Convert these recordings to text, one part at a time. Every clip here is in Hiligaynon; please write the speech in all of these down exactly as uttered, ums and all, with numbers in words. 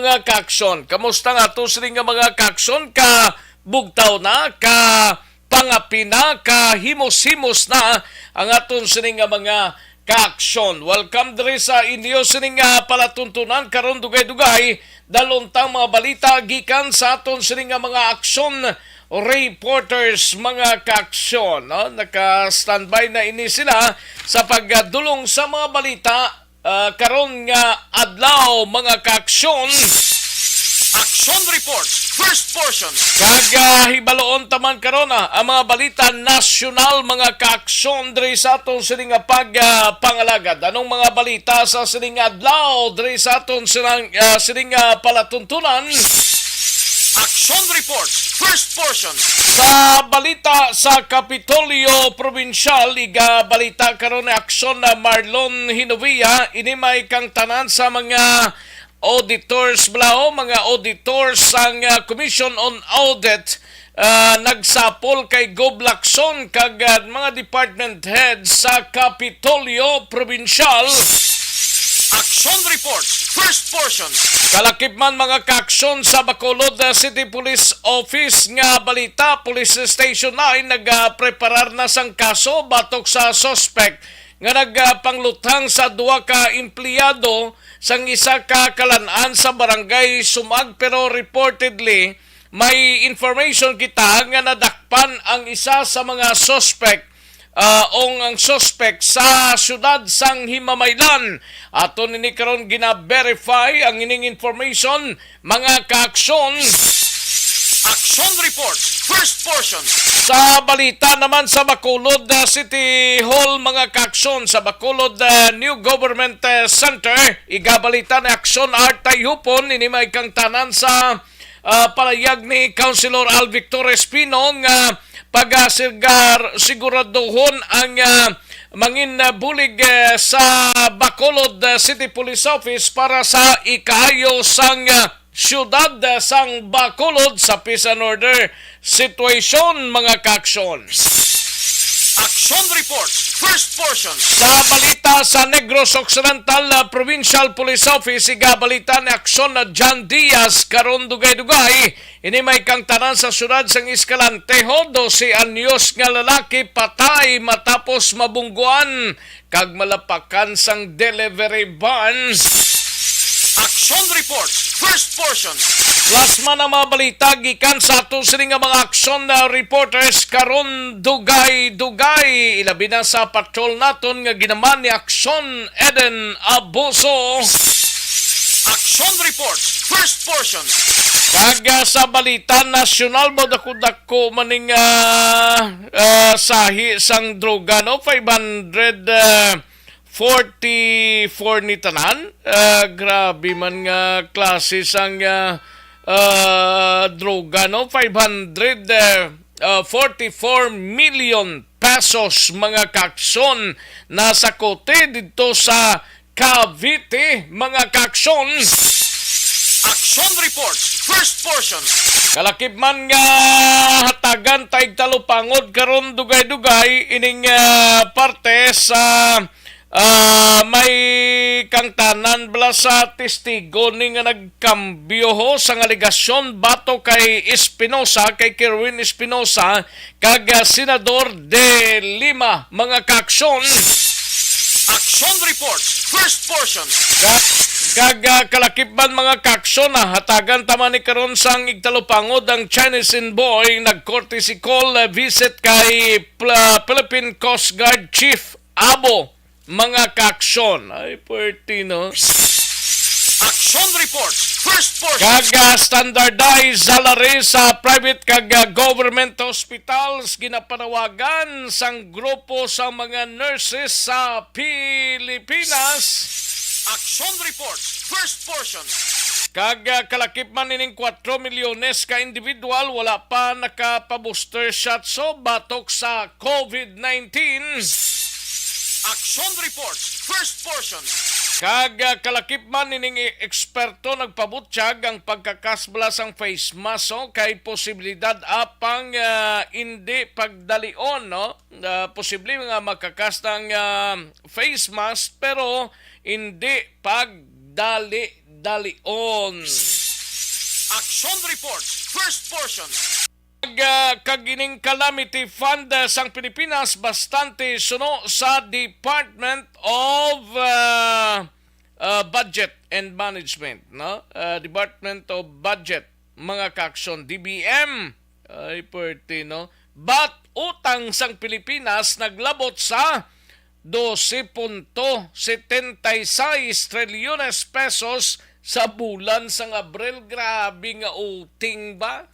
Mga kaaksyon, kamusta nga ato sini nga mga kaaksyon? Ka bugtaw na, ka pangapi na, ka himos-himos na ang aton sini nga mga kaaksyon. Welcome diri sa inyo sini nga palatuntunan karon, dugay-dugay. Dalon tang mga balita gikan sa aton sini nga mga aksyon reporters, mga kaaksyon, no? Naka-standby na ini sila sa pagdulong sa mga balita, ah, karon nga adlaw, mga kaaksyon. Action Report, first portion. Kag, ah, hibaloon taman karon, ah, ang mga balita nasyonal, mga kaaksyon, diri sa aton sini nga pag, ah, pangalagad. Anong mga balita sa sining adlaw diri sa aton silang, ah, sining, ah, palatuntunan? Action Report, first portion. Sa balita sa Kapitolyo Probinsyal, igabalita karon ni Aksyon na Marlon Hinovia, ini may kang tanan sa mga auditors, bala, o mga auditors sang, ah, Commission on Audit, ah, nagsapol kay Gob Lacson kag, ah, mga department head sa Kapitolyo Probinsyal. Action Report, first portion. Kalakip man, mga kaaksyon, sa Bacolod, ah, City Police Office nga balita, Police Station nine nagapreparar na sang kaso batok sa suspect nga nagpangluthang sa duha ka empleyado sang isa ka kalan-an sa Barangay Sumag, pero reportedly may information kita nga nadakpan ang isa sa mga suspect, ah, ong ang suspect sa siyudad sang Himamaylan. Aton ini karon gina-verify ang ining information, mga kaaksyon. Action Report, first portion. Sa balita naman sa Bacolod, ah, City Hall, mga kaaksyon, sa Bacolod, ah, New Government, ah, Center, igabalita ni Aksyon Art Tayhupon, ini may kang tanan sa, ah, palayag ni Councilor Al Victor Espino nga pagasigar-, siguraduhon ang, ah, mangin, ah, bulig, eh, sa Bacolod, ah, City Police Office para sa ikaayo sang, ah, siyudad, ah, sang Bacolod sa peace and order situation, mga kaaksyon. Action Report, first portion. Sa balita sa Negros Occidental, ah, Provincial Police Office, igabalita ni Aksyon na John Diaz, karon dugay-dugay, ini may kang tanan sa siyudad sang Escalante, ho, dose anyos nga lalaki patay matapos mabungguan kag malapakan sang delivery van. Action Report, first portion. Plus man ang mga balita gikan sa ato sini nga mga aksyon na reporters karon, dugay-dugay, ilabi na sa patrol naton nga ginaman ni Aksyon Eden Abuso. Action Report, first portion. Kag, ah, sa balita nasyonal, mo dako-dako maning, ah, ah, sahi sang droga, no? Five hundred, ah, forty-four ni tanan. Ah, grabe man nga klase sang, ah, ah, droga, no? Five hundred, ah, ah, forty-four million pesos, mga kaaksyon, nasakote didto sa Cavite, mga kaaksyon. Action Report, first portion. Kalakip man nga hatagan ta igtalupangod karon, dugay-dugay ining, ah, parte sa, ah, may kang tanan bala sa testigo ni nga nagkambyo, ho, sang alegasyon batok kay Espinosa, kay Kerwin Espinosa, kag, ah, Senador De Lima, mga kaaksyon. Action Report, first portion. Ka-, kag, ah, kalakip man, mga kaaksyon, ah, hatagan ta man ni karon sang igtalupangod ang Chinese envoy, nag-courtesy call, ah, visit kay Pla-, Philippine Coast Guard Chief Abo, mga kaaksyon. Ay, puwerte, no? Action Report, first portion. Kag, ah, standardized salary sa private kag, ah, government hospitals ginapanawagan sang grupo sa mga nurses sa Pilipinas. Action Report, first portion. Kag, ah, kalakip man ining kwatro milyones ka individual wala pa nakapabuster shot, so, batok sa COVID nineteen. Action Report, first portion. Kag, ah, kalakip man nining e-, eksperto nagpabutyag ang pagkakasbla sang face mask, oh, kay posibilidad apang, ah, indi pagdalion, no? Ah, posible nga makakas ang, ah, face mask, pero indi pag dali-dalion. Action Report, first portion. Kag, ah, kag ining calamity fund, ah, sang Pilipinas bastante suno sa Department of, ah, ah, Budget and Management, no? Ah, Department of Budget, mga kaaksyon, D B M. Ay, pwerte, no? But utang sang Pilipinas naglabot sa dose punto setenta y seis trilyones pesos sa bulan sang Abril. Grabe nga uting ba?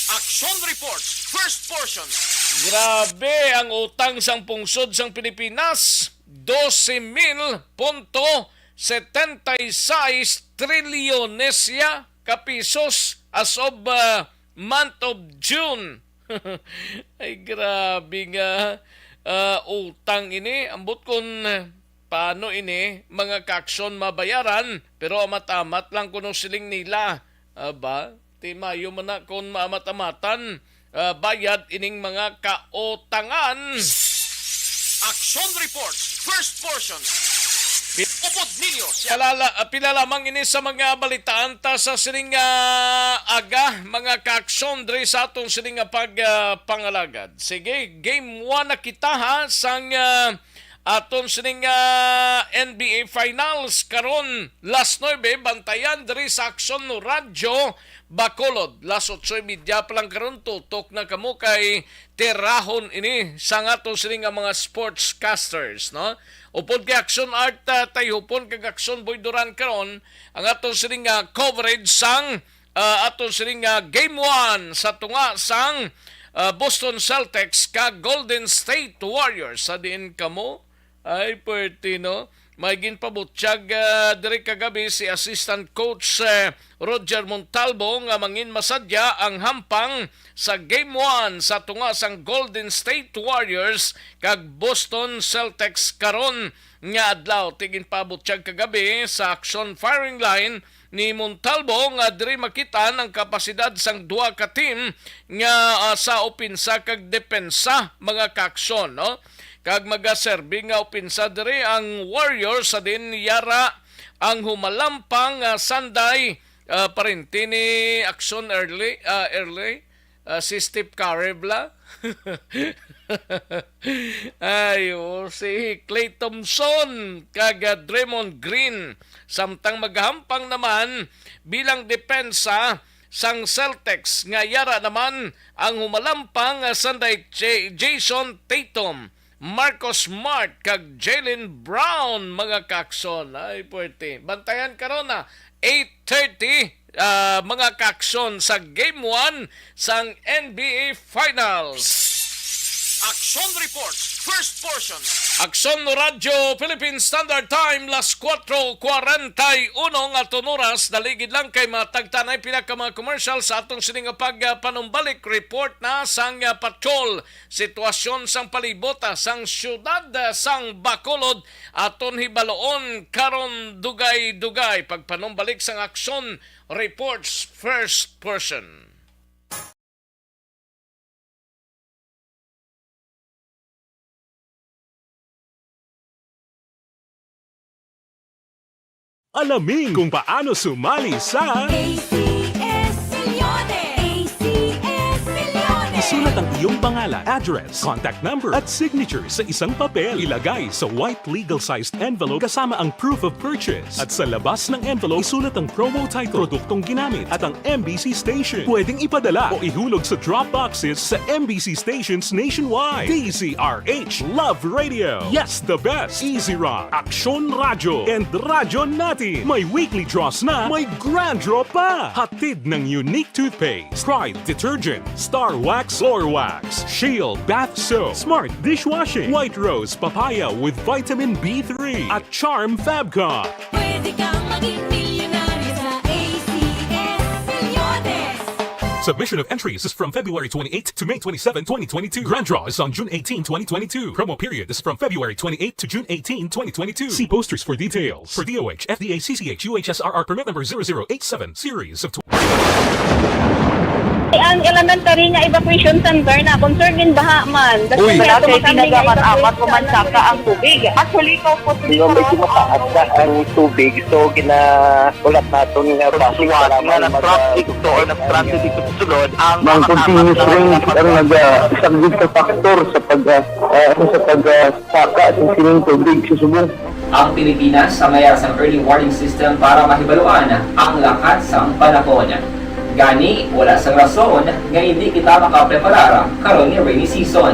Action Report, first portion. Grabe ang utang sang pungsod sang Pilipinas, dose mil punto setenta y seis trilyones ya ka pisos as of, ah, month of June. Ay, grabe nga, ah, utang ini. Ambot kon, ah, paano ini, mga kaaksyon, mabayaran? Pero amat-amat lang kuno siling nila. Aba, ti mayo man na kon maamat-amatan, ah, bayad ining mga kautangan. Action Report, first portion. Upod ninyo si Pila la-, ah, pila lamang ini sa mga balitaan ta sa sining, ah, aga, mga kaaksyon, diri sa aton sining, ah, pag, ah, pangalagad. Sige, game one na kita, ha, sang, ah, aton sining, ah, N B A Finals karon, las nuebe, bantayan diri sa Aksyon Radyo Bacolod. Las otso y media pa lang karon, tutok na kamo kay tirahon ini sang aton sining nga mga sportscasters, no? Upod kay Aksyon Art, ah, Tayhupon kag Aksyon Boy Duran karon, ang aton sining nga coverage sang, ah, aton sining nga game one sa tunga sang, ah, Boston Celtics kag Golden State Warriors. Sa diin kamo? Ay, pwerte, no? May ginpabutyag, ah, diri kagabi si Assistant Coach, eh, Roger Montalvo nga mangin masadya ang hampang sa Game one sa tunga sang Golden State Warriors kag Boston Celtics karon nga adlaw. Ti ginpabutyag kagabi sa Aksyon Firing Line ni Montalvo nga diri makit-an ang kapasidad sang duha ka team nga, ah, sa opensa kag depensa, mga kaaksyon, no? Kag magaserbi nga opensa diri ang Warriors, sa diin yara ang humalampang, ah, sanday, ah, parente ni Aksyon Early, ah, Early, ah, si Steve Curry bala. Ay, o, si Klay Thompson kag, ah, Draymond Green. Samtang magahampang naman bilang depensa sang Celtics nga yara naman ang humalampang, ah, sanday J-, Jayson Tatum, Marcus Smart kag Jaylen Brown, mga kaaksyon. Ay, pwerte. Bantayan karon na, eight thirty, ah, mga kaaksyon sa Game one sang N B A Finals. Action Report, first portion. Aksyon Radyo Philippine Standard Time, las kuwatro kuwarenta y uno nga aton oras. Daligid lang kay matagtanay pila ka mga commercial sa aton sini nga pagpanumbalik report na sang, ah, patrol. Sitwasyon sang palibot, ah, sang siyudad, ah, sang Bacolod, aton hibaluon karon dugay-dugay. Pagpanumbalik sang Aksyon Reports, first portion. Alamin kung paano sumali sa A C S Milyones. A C S Milyones. Isulat ang iyong pangalan, address, contact number, at signature sa isang papel. Ilagay sa white legal-sized envelope kasama ang proof of purchase. At sa labas ng envelope, isulat ang promo title, produktong ginamit, at ang M B C station. Pwedeng ipadala o ihulog sa drop boxes sa M B C stations nationwide. D Z R H Love Radio. Yes, the best. Easy Run, Aksyon Radyo, and Radyo Natin. May weekly draws na, may grand draw pa. Hatid ng Unique Toothpaste, Pride Detergent, Star Wax Floor Wax, Shield Bath Soap, Smart Dishwashing, White Rose Papaya with Vitamin B three, at Charm Fabcon. Pwede kang maging milyonaryo sa A C S Milyones. Submission of entries is from February twenty-eight to May twenty-seven, twenty twenty-two. Grand draw is on June eighteen, twenty twenty-two. Promo period is from February twenty-eight to June eighteen, twenty twenty-two. See posters for details. For D O H, F D A, C C H, U H S R R permit number zero zero eight seven, series of tw- Ang elementary nga evacuation center na concern din baha man. That's Uy. Why Wala ato kay makami nga tinaga man, evacuation amat ko man center. Saka ang tubig. Actually, ikaw po, Di ba, medyo mataas na ang tubig, so ginahulat naton nga Ang bus suwat para nga may nag-traffic mag-, to or nag-transit dito sa sulod, ang Ang mga continuous tapat na rain ang nagpag- nagasaglit sa factor sa pag, ah, ah, ano, sa pag, ah, saka sa sining tubig sa subong. Ang Pilipinas ang mayara sang early warning system para mahibaluan ang lakat sang panahon. Gani, wala sang rason nga indi kita makapreparar karon nga rainy season.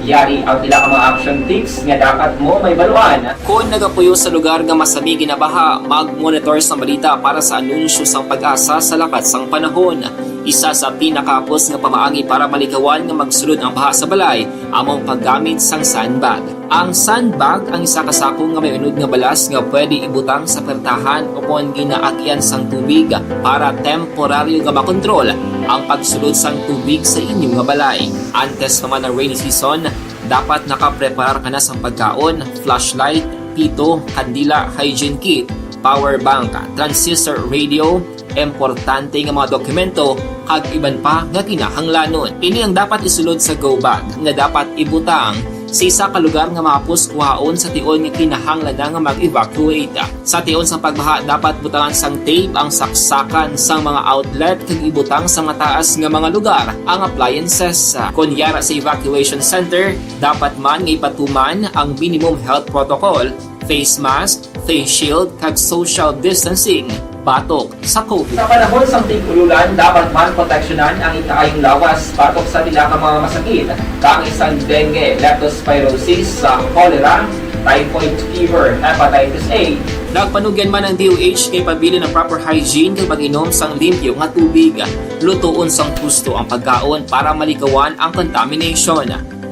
Yari ang pila ka mga action tips nga dapat mo mahibaluan. Kon nagapuyo sa lugar nga masami ginabaha, mag-monitor sa balita para sa anunsyo sang PAGASA sa lakat sang panahon. Isa sa pinakahapos nga pamaagi para malikawan nga magsulod ang baha sa balay amo ang paggamit sang sandbag. Ang sandbag ang isa ka sako nga may unod nga balas nga pwede ibutang sa pertahan o kon ginaagyan sang tubig para temporaryo nga makontrol ang pagsulod sang tubig sa inyo nga balay. Antes pa man ang rainy season, dapat nakapreparar ka na sang pagkaon, flashlight, pito, kandila, hygiene kit, power bank, transistor radio, importante nga mga dokumento, kag iban pa nga kinahanglanon. Ini ang dapat isulod sa go bag nga dapat ibutang sa isa ka lugar nga mahapos kuhaon sa tion nga kinahanglan na nga mag-evacuate. Sa tion sang pagbaha, dapat butangan sang tape ang saksakan sang mga outlet kag ibutang sa mataas nga mga lugar ang appliances. Kon yara sa evacuation center, dapat man nga ipatuman ang minimum health protocol, face mask, face shield, kag social distancing batok sa COVID. Sa panahon sang tig-ululan, dapat man proteksyonan ang ikaayong lawas batok sa pila ka mga masakit, kaangay sang dengue, leptospirosis, sa cholera, typhoid fever, hepatitis A. Nagpanugyan man ang D O H nga ipabilin ang proper hygiene kag pag-inom sang limpyo nga tubig, lutoon sang husto ang pagkaon para malikawan ang contamination.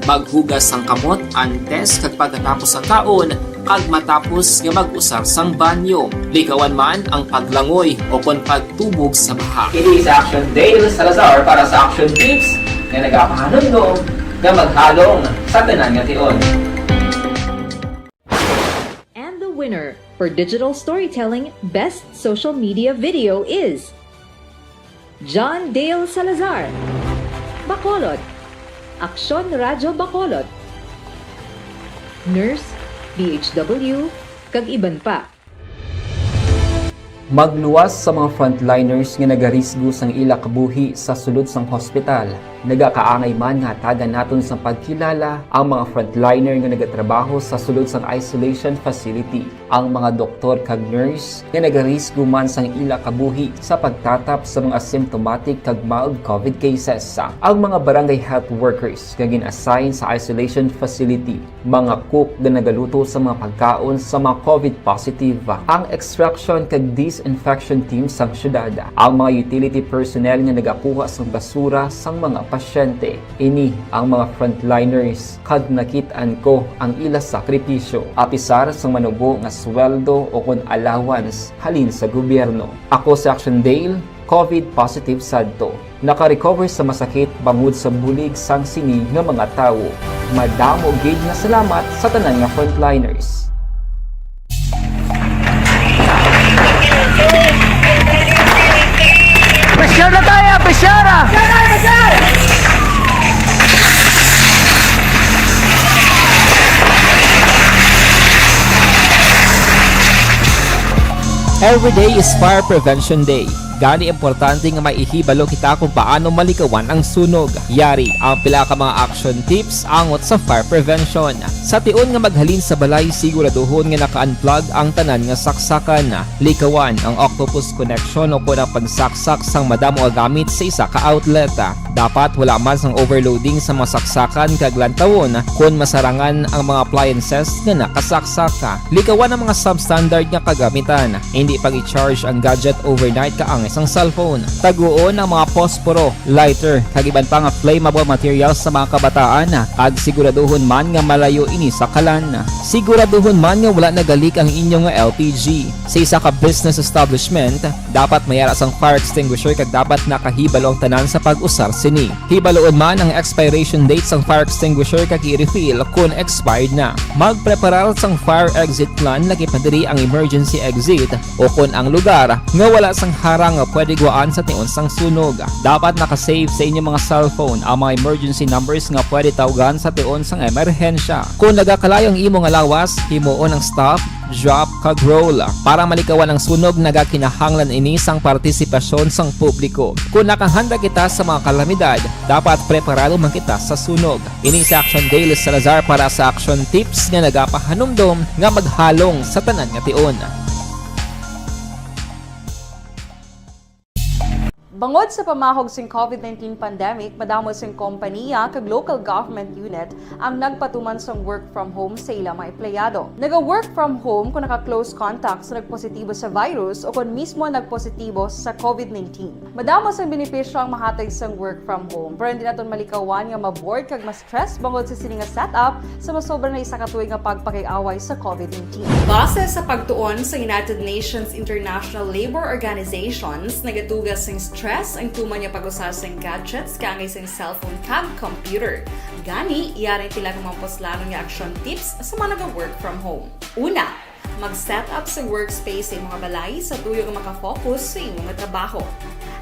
Maghugas sang kamot antes kag pagkatapos sang kaon, kag matapos nga mag-usar sang banyo. Likawan man ang paglangoy o kon pagtubog sa baha. Ini si Action Dale Salazar para sa Action Tips nga nagapahanumdom nga maghalong sa tanan nga tion. And the winner for digital storytelling best social media video is John Dale Salazar, Bacolod, Aksyon Radyo Bacolod, Nurse, D H W, kag iban pa. Magluwas sa mga frontliners nga nagarisgo sang ila kabuhi sa sulod sang hospital. Nagakaangay man nga hatagan naton sang pagkilala ang mga frontliner nga nagatrabaho sa sulod sang isolation facility, ang mga doktor kag nurse nga nagarisgo man sang ila kabuhi sa pagtatap sa mga asymptomatic kag mild COVID cases, ang mga barangay health workers nga gin-assign sa isolation facility, mga cook nga nagaluto sa mga pagkaon sa mga COVID positive, ang extraction kag disinfection team sang syudad, ang mga utility personnel nga nagakuha sang basura sang mga pasyente. Ini ang mga frontliners kag nakit-an ko ang ila sakripisyo, apisar sang manubo nga sweldo o kon allowance halin sa gobyerno. Ako si Action Dale, COVID positive sadto. Naka-recover sa masakit bangod sa bulig sang sini nga mga tawo. Madamo gid nga salamat sa tanan nga frontliners. Pressure na tayo! Pressure na! Every day is Fire Prevention Day. Gani, importante nga may ihibalo kita kung paano malikawan ang sunog. Yari ang pila ka mga action tips angot sa fire prevention. Sa tion nga maghalin sa balay, siguraduhon nga naka-unplug ang tanan nga saksakan. Likawan ang octopus connection o kon ang pagsaksak sang madamo nga gamit sa isa ka outlet. Dapat wala man sang overloading sa mga saksakan kag lantawon kon masarangan ang mga appliances nga nakasaksak. Likawan ang mga substandard nga kagamitan. Indi pag-i-charge ang gadget overnight kaangay sang cellphone. Taguon ang mga posporo, lighter, kag iban pa nga flammable materials sa mga kabataan, kag siguraduhon man nga malayo ini sa kalan. Siguraduhon man nga wala nagalik ang inyo nga L P G. Sa isa ka business establishment, dapat may ara sang fire extinguisher kag dapat nakahibalo ang tanan sa pag-usar Ini, hibaluon man ang expiration date sang fire extinguisher kag i-refill kon expired na. Magpreparar sang fire exit plan, lagi pa diri ang emergency exit o kon ang lugar nga wala sang harang nga pwede gwaan sa tion sang sunog. Dapat naka-save sa inyo mga cellphone ang mga emergency numbers nga pwede tawgan sa tion sang emerhensya. Kon nagakalayo ang imo nga lawas, himuon ang stop, drop, kag roll. Para malikawan ang sunog, nagakinahanglan ini sang partisipasyon sang publiko. Kon nakahanda kita sa mga kalamidad, dapat preparado man kita sa sunog. Ini si Action Daily Salazar para sa Action Tips nga nagapahanumdom nga maghalong sa tanan nga tion. Bangod sa pamahog sing covid nineteen pandemic, madamo sing kompaniya kag local government unit ang nagpatuman sang work from home sa ila mga empleyado. Naga-work from home kung naka-close contact sa nagpositibo sa virus o kon mismo nagpositibo sa covid nineteen. Madamo sang benepisyo ang mahatag sang work from home, pero hindi naton malikawan nga ma-bored kag mas stress bangod sa sini nga setup sa masobra na isa ka tuig nga pagpakig-away sa covid nineteen. Base sa pagtuon sa United Nations International Labor Organizations, nagatuga sing stress ang tuman nga pag-usa sing gadgets kaangay sing cellphone kag computer. Gani, yari tila nga mga puslanon nga action tips sa mga naga-work from home. Una, mag-set up sa workspace sa imong balay sa tuyo nga makafocus sa imong trabaho.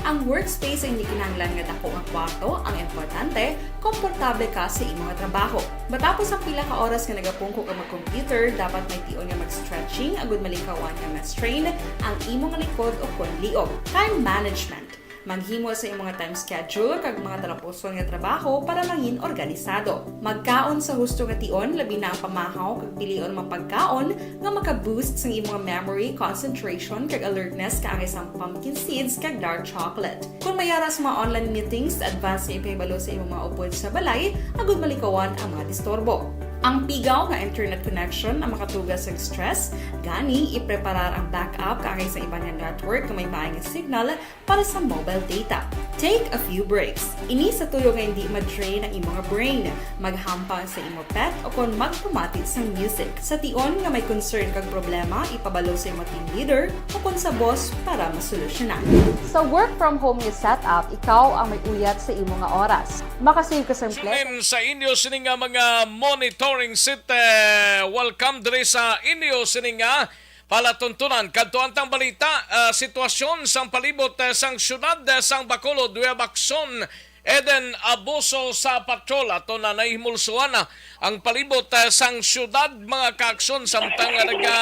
Ang workspace ay hindi kinahanglan nga dako nga kwarto, ang importante, komportable ka sa imong trabaho. Matapos ang pila ka oras nga nagapungko ka mag-computer, dapat may tion nga mag-stretching agud malikawan nga ma-strain ang imong likod o kon liog. Time management. Maghimo sa imong time schedule kag mga talapuson nga trabaho para mangin organisado. Magkaon sa husto nga tion, labi na ang pamahaw kag pilion mga pagkaon nga maka-boost sang imong memory, concentration, kag alertness kaangay sang pumpkin seeds kag dark chocolate. Kon may ara sa mga online meetings, advance nga ipahibalo sa imong mga upod sa balay agud malikawan ang mga disturbo. Ang pigaw nga internet connection ang makatuga sa stress, gani ipreparar ang backup kaangay sa iban nga network nga may maay nga signal para sa mobile data. Take a few breaks. Ini sa tuyo nga hindi ma-drain ang imong brain. Maghampang sa imo pet o kon magpamati sang music. Sa tion nga may concern kag problema, ipabalo sa imo team leader o kon sa boss para masolusyonan. Sa work from home nga setup, ikaw ang may uyat sa imo nga oras. Makasave ka sa empleo. Tune in sa inyo sini nga mga monitoring set. Eh, welcome diri sa inyo sini nga palatuntunan. Kadto ang tang balita, ah, sitwasyon sang palibot, eh, sang siyudad, eh, sang Bacolod, we have action. Eden Abuso sa patrol. Ato na nahimulsuhan na ang palibot, eh, sang siyudad, mga kaaksyon, samtang nga naga,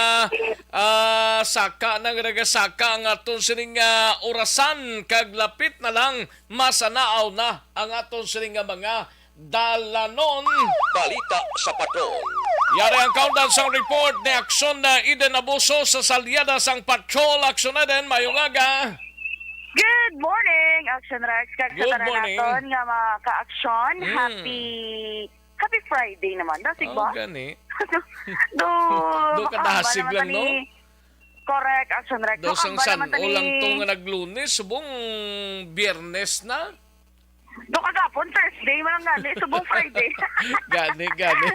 ah, saka na nga nagasaka ang aton sining, ah, orasan, kag lapit na lang masanaaw na ang aton sining nga mga dalanon. Balita sa Patrol. Yari ang kaundan sang report ni Aksyon na Eden Abuso sa salyada sang Patrol. Aksyon Eden, mayong aga. Good morning, Action Rex, kag sa Good tanan morning. naton nga mga ka-aksyon. Mm. Happy, happy Friday naman. Dasig Oh, ba? gani. Do, Do makahambal kadasig naman lang, tani. no? Correct, Action Rex. Do sang Makahambal naman san-o tani. lang to nga naglunes, subong biyernes na. Do kagapon, Thursday, man lang gani. Subong Friday. Gani, gani.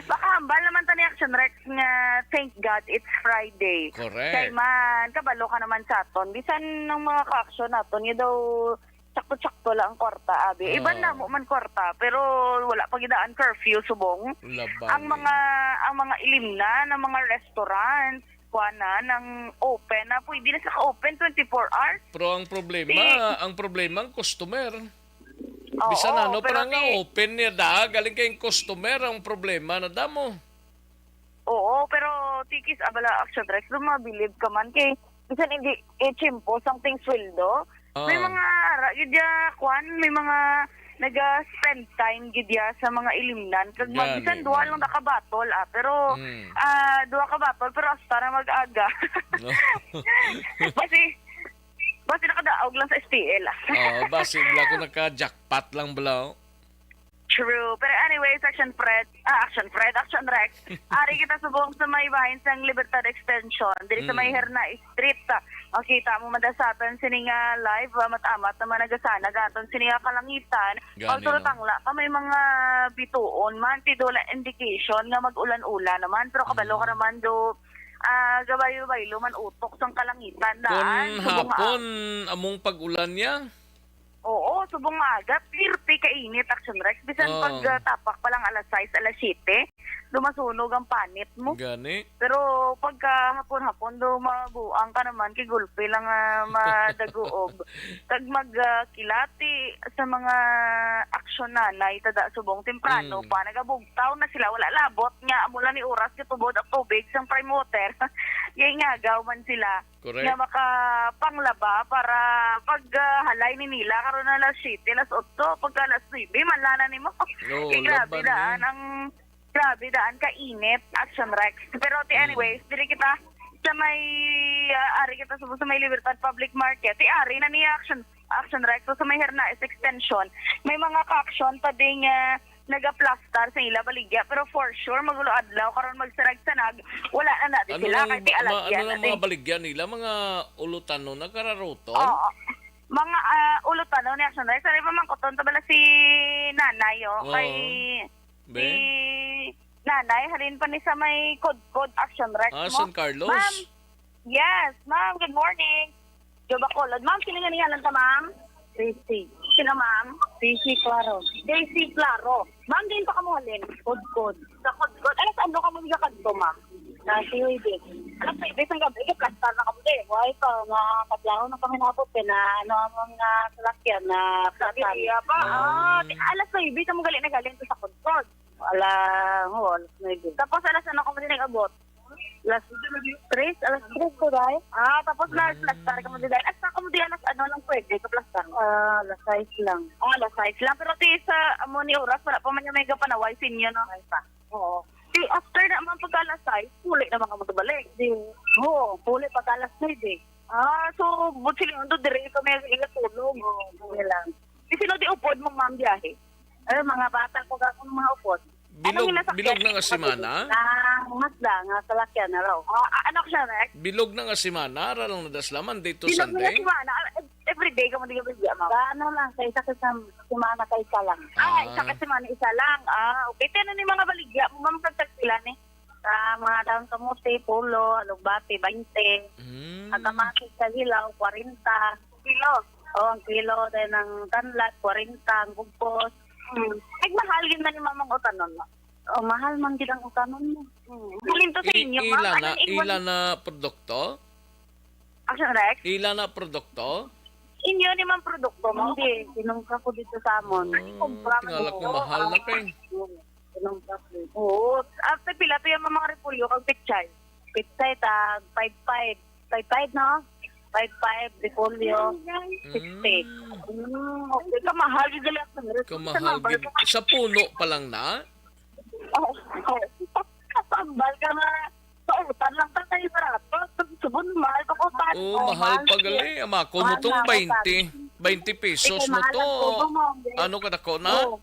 Makahambal naman tani, Action Rex, nga thank God it's Friday. Correct. Kay man, kabalo ka naman sa aton. Bisan ng mga ka-action naton, nga daw sakto-sakto lang ang kwarta, abi. Iban Ah. namo man kwarta, pero wala pa gidaan curfew, subong. Laban Ang eh. mga, ang mga ilimnan, ang mga restaurant, kuana, nang open na, pwede na sila ka-open twenty-four hours. Pero ang problema, Di- ang problema ang customer. Oo, Bisan ano, pero pero nga ti- open niya da, galing kayong customer ang problema na damo. Oo, pero tikis abala, Action Rex, lumabilib ka man kay bisan hindi i-chimpo sang ting sweldo. May Ah. mga ara gid ya, kwan, may mga naga-spend time gid ya sa mga ilimnan. Kag Gani, magbisan duha lang gani. na ka bottle, ah, pero, Mm. ah, duha ka bottle, pero hasta na mag-aga. No. Kasi, basi nakadaog lang sa S T L, ah. Oo, basi bala ko naka-jackpot lang bala, oh. True. Pero anyway, Action Fred, ah, Action Fred, Action Rex. Ari kita subong sa may bahin sang Libertad Extension, diri sa may Mm. Herna Street. Makita mo man da sa aton sini nga live, ah, mat-amat naman nagasana gaton sini nga kalangitan. Gani, Pagtulotang no? la ka may mga bituon man, ti wala indication nga mag-ulan-ulan naman, pero kabalo ka Mm. naman do, ah, gabaylo-baylo man utok sang kalangitan daan. Kung Subong nga hapon, among pag-ulan niya? Oo, Subong maaga, pirti ka init, Action Rex. Bisan Oo. pag, ah, tapak pa lang alas sais, alas siyete, lumasunog ang panit mo. Gani? Pero pagka hapon-hapon, do mabuang ka naman, kay gulpi lang, ah, madaguob. Kag mag, ah, kilati sa mga aksyon nanay, tada subong temprano Mm. pa, nagabugtaw na sila, wala labot nga, amo lang ni oras, gatubod ang tubig sang prime water. Kay ngagaw man sila. Correct. Nga makapanglaba para pag, ah, halay ni nila karon na alas siyete, alas otso, pagka alas nuebe, malana nimo. No, Kay grabe laban daan ni. ang, grabe daan ka init, Action Rex. Pero ti Mm. anyways, diri kita sa may, ah, ari kita sa, sa may Libertad Public Market. Ti ari na ni Action, Action Rex, so sa may Hernaez Extension. May mga ka-action pa din nga nagaplastar sa ila baligya, pero for sure, magulo adlaw, karon magsarag-sanag, wala na natin Ano sila, lang, kay ti ma-, alas ano yan lang natin. mga baligya nila? Mga ulutanon, nagkararuton? Oo. Mga, ah, ulutanon ni Action Rex. Ano pa man, kuton ta bala si Nanay, oh, Oo. kay Be? si Nanay, halin pa ni sa may Kudkod Action Rex Ah, mo. San Carlos? Ma'am, Yes, ma'am. Good morning. Joba Colod. Ma'am, sino nga niyanan ta, ma'am? Tracy. Sino, ma'am? Tracy Claro. Tracy Claro. Ma'am, diin pa kamo halin? Kudkod. Sa Kudkod. Alas ano kamo gakadto, ma'am? Sa C O D. Alas nuebe sang gabi, gaplastar na kamo, di? Why pa? Mga kablahon na kami nabot, eh, na ano, ang mga salakyan na Sabi plastar. niya pa. Ah, Ah. di, alas nuebe kamo gali na galing sa Kudkod. Ala, oh, alas nuebe. Tapos alas ano kamo din nag-abot? Alas tres, alas tres ko, day. Ah, tapos Mm. nag-plastar ka mo, day. Asa ka mo, day, alas ano lang pwede ka plastar? Ah, alas sais lang. Oh, alas sais lang. Pero ti sa amo ni oras, wala pa man yung may gapanaway sa inyo, no? Ay pa. Oo. Di, after na man pagka alas sais, puli na mga magbalik. Di, oo, puli pagka alas nuebe. Ah, so, but sila, ando, dire kami ang igatulog. Oo, puli lang. Di, sino di upod mong ma'am biyahe? Eh, mga bata ko, gakong mga upod. Bilog, Anong ginasakyan? bilog na nga semana? Ang Mazda nga salakyan na raw. Ah, ah, ano siya, Rex? Bilog na nga semana, ara lang nadasla, Monday to Bilog na Sunday. semana. Ah, ev-, everyday ka mo di ka baligya, ma'am? Sa ano lang, sa isa ka sa semana, sa isa lang. Ah, isa Ah. ka semana, isa lang. Ah, okay. Kaya na ni mga baligya mo, ma'am, pagtagpila ni? Sa mga dahon kamote, pulo, alugbati, baynte. Mm. Ang kamatis sa hilaw, kwarenta. Kilo. Oh, ang kilo, then ang tanlad, kwarenta, ang bugkos. Hmm. Ay, mahal yun na ni Mamang Utanon, no? Oh, mahal man gid ang utanon mo. Hmm. Halin to sa I-, inyo, ma'am. ila Ano na, yung ila na produkto? Action, Rex? Ila na produkto? Inyo ni ma'am produkto mo? Hindi, sinungka ko dito sa amon. Oh, Kumpra man tingala dito. ko mahal na, Ah. pe. Sinungka ko. Oo. After pila to yung mga repolyo kag pechay? Pechay, tag five five. Five five, no? Five five, repolyo, Mm. sixty. Mm, okay. Kamahal, gid gali ang Kamahal, gid. Sa puno pa lang na? Oh, oh. Tambal ka nga, pautan lang ta kay barato. Subon, mahal ka ko, tan. Oh, Oh, mahal mahal pa siya. gali. Ang ako mo Mahal tong na ako, tan. baynte, baynte pesos Ikaw, mo mahal to. ang tubo mo, hindi. Ano ka dako na? Oh.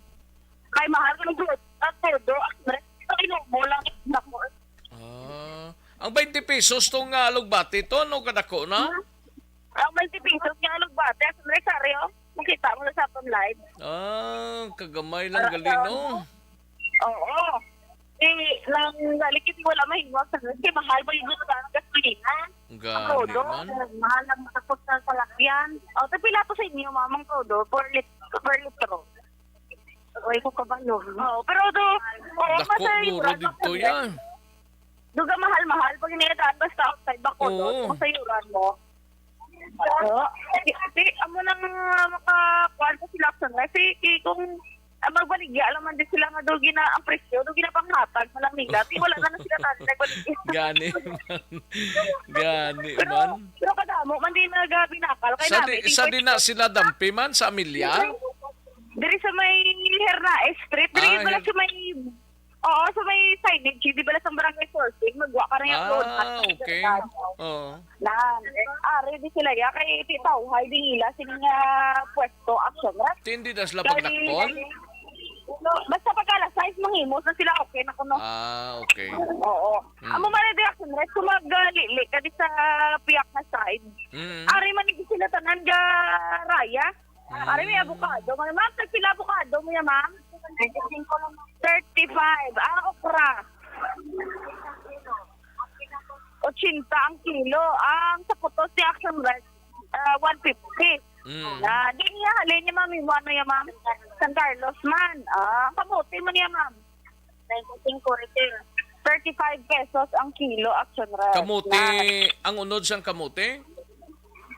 Kay mahal ka ng tubo. Ang tubo, ang rest, ang inubo lang, nako. Ah, ang baynte pesos tong, ah, alugbati to, ano ka dako na? Hmm? Ang baynte pesos nga alugbati, ang rosaryo. Makita mo na sa atong live. Ah, kagamay lang Para gali, sa no? Oo. Eh, lang nalikit wala mahimo sa kay mahal ba yung gusto ng gasolina? Ang Gani todo, man. Mahal ang takot sa salakyan. O, tapila to sa inyo, mamang todo, per lit-, per litro. Uy, ko kabalo. Oo, pero do, oo, Dako masayuran duro dito, yan. Duga mahal-mahal pag iniadaan basta outside bako, Oo. do, masayuran mo. Oo. Di, di, amo nang, ah, makakuan ko sila sa nga. Si, ki-, kung, ah, magbaligya lang man din sila nga do gina-, ang presyo, do ginapanghatag mo lang nila. Di, wala na na sila tani nagbaligya. Gani man. Gani Pero, man. pero kadamo man din nagabinakal. Kay Sa namin, di, sa di di na sila dampi man, sa Amelia? Diri sa may Hernaez Street, diri Ah, pala Her- sa may, oo, sa may signage, di pala sa barangay fourteen, magwa ka na yung Ah, road. Okay. Oo. Na, ari di sila ya, kay titawhay di nila, sini nga pwesto, action, right? Hindi na sila Kay, paglakpon? no, basta pagka alas sais, manghimos na sila, okay na kuno. Ah, okay. Oo. Hmm. Amo man ang direction, right? Kung mag-, ah, lili ka di sa piyak na side, Mm. ari man di sila tanan ga raya. Mm. Ari may avocado. Mga ma'am, tagpila avocado mo yan, ma'am? Thirty-five. Ah, okra. Ochenta ang kilo. Ang sa putos ni Action Rice, ah, one fifty. Mm. Na, di niya halin niya, ma'am, imo ano niya, ma'am? San Carlos man. Ah, ang kamote mo niya, ma'am? Twenty-five retail. Thirty-five pesos ang kilo, Action Ref. Kamote, Na, ang unod sang kamote?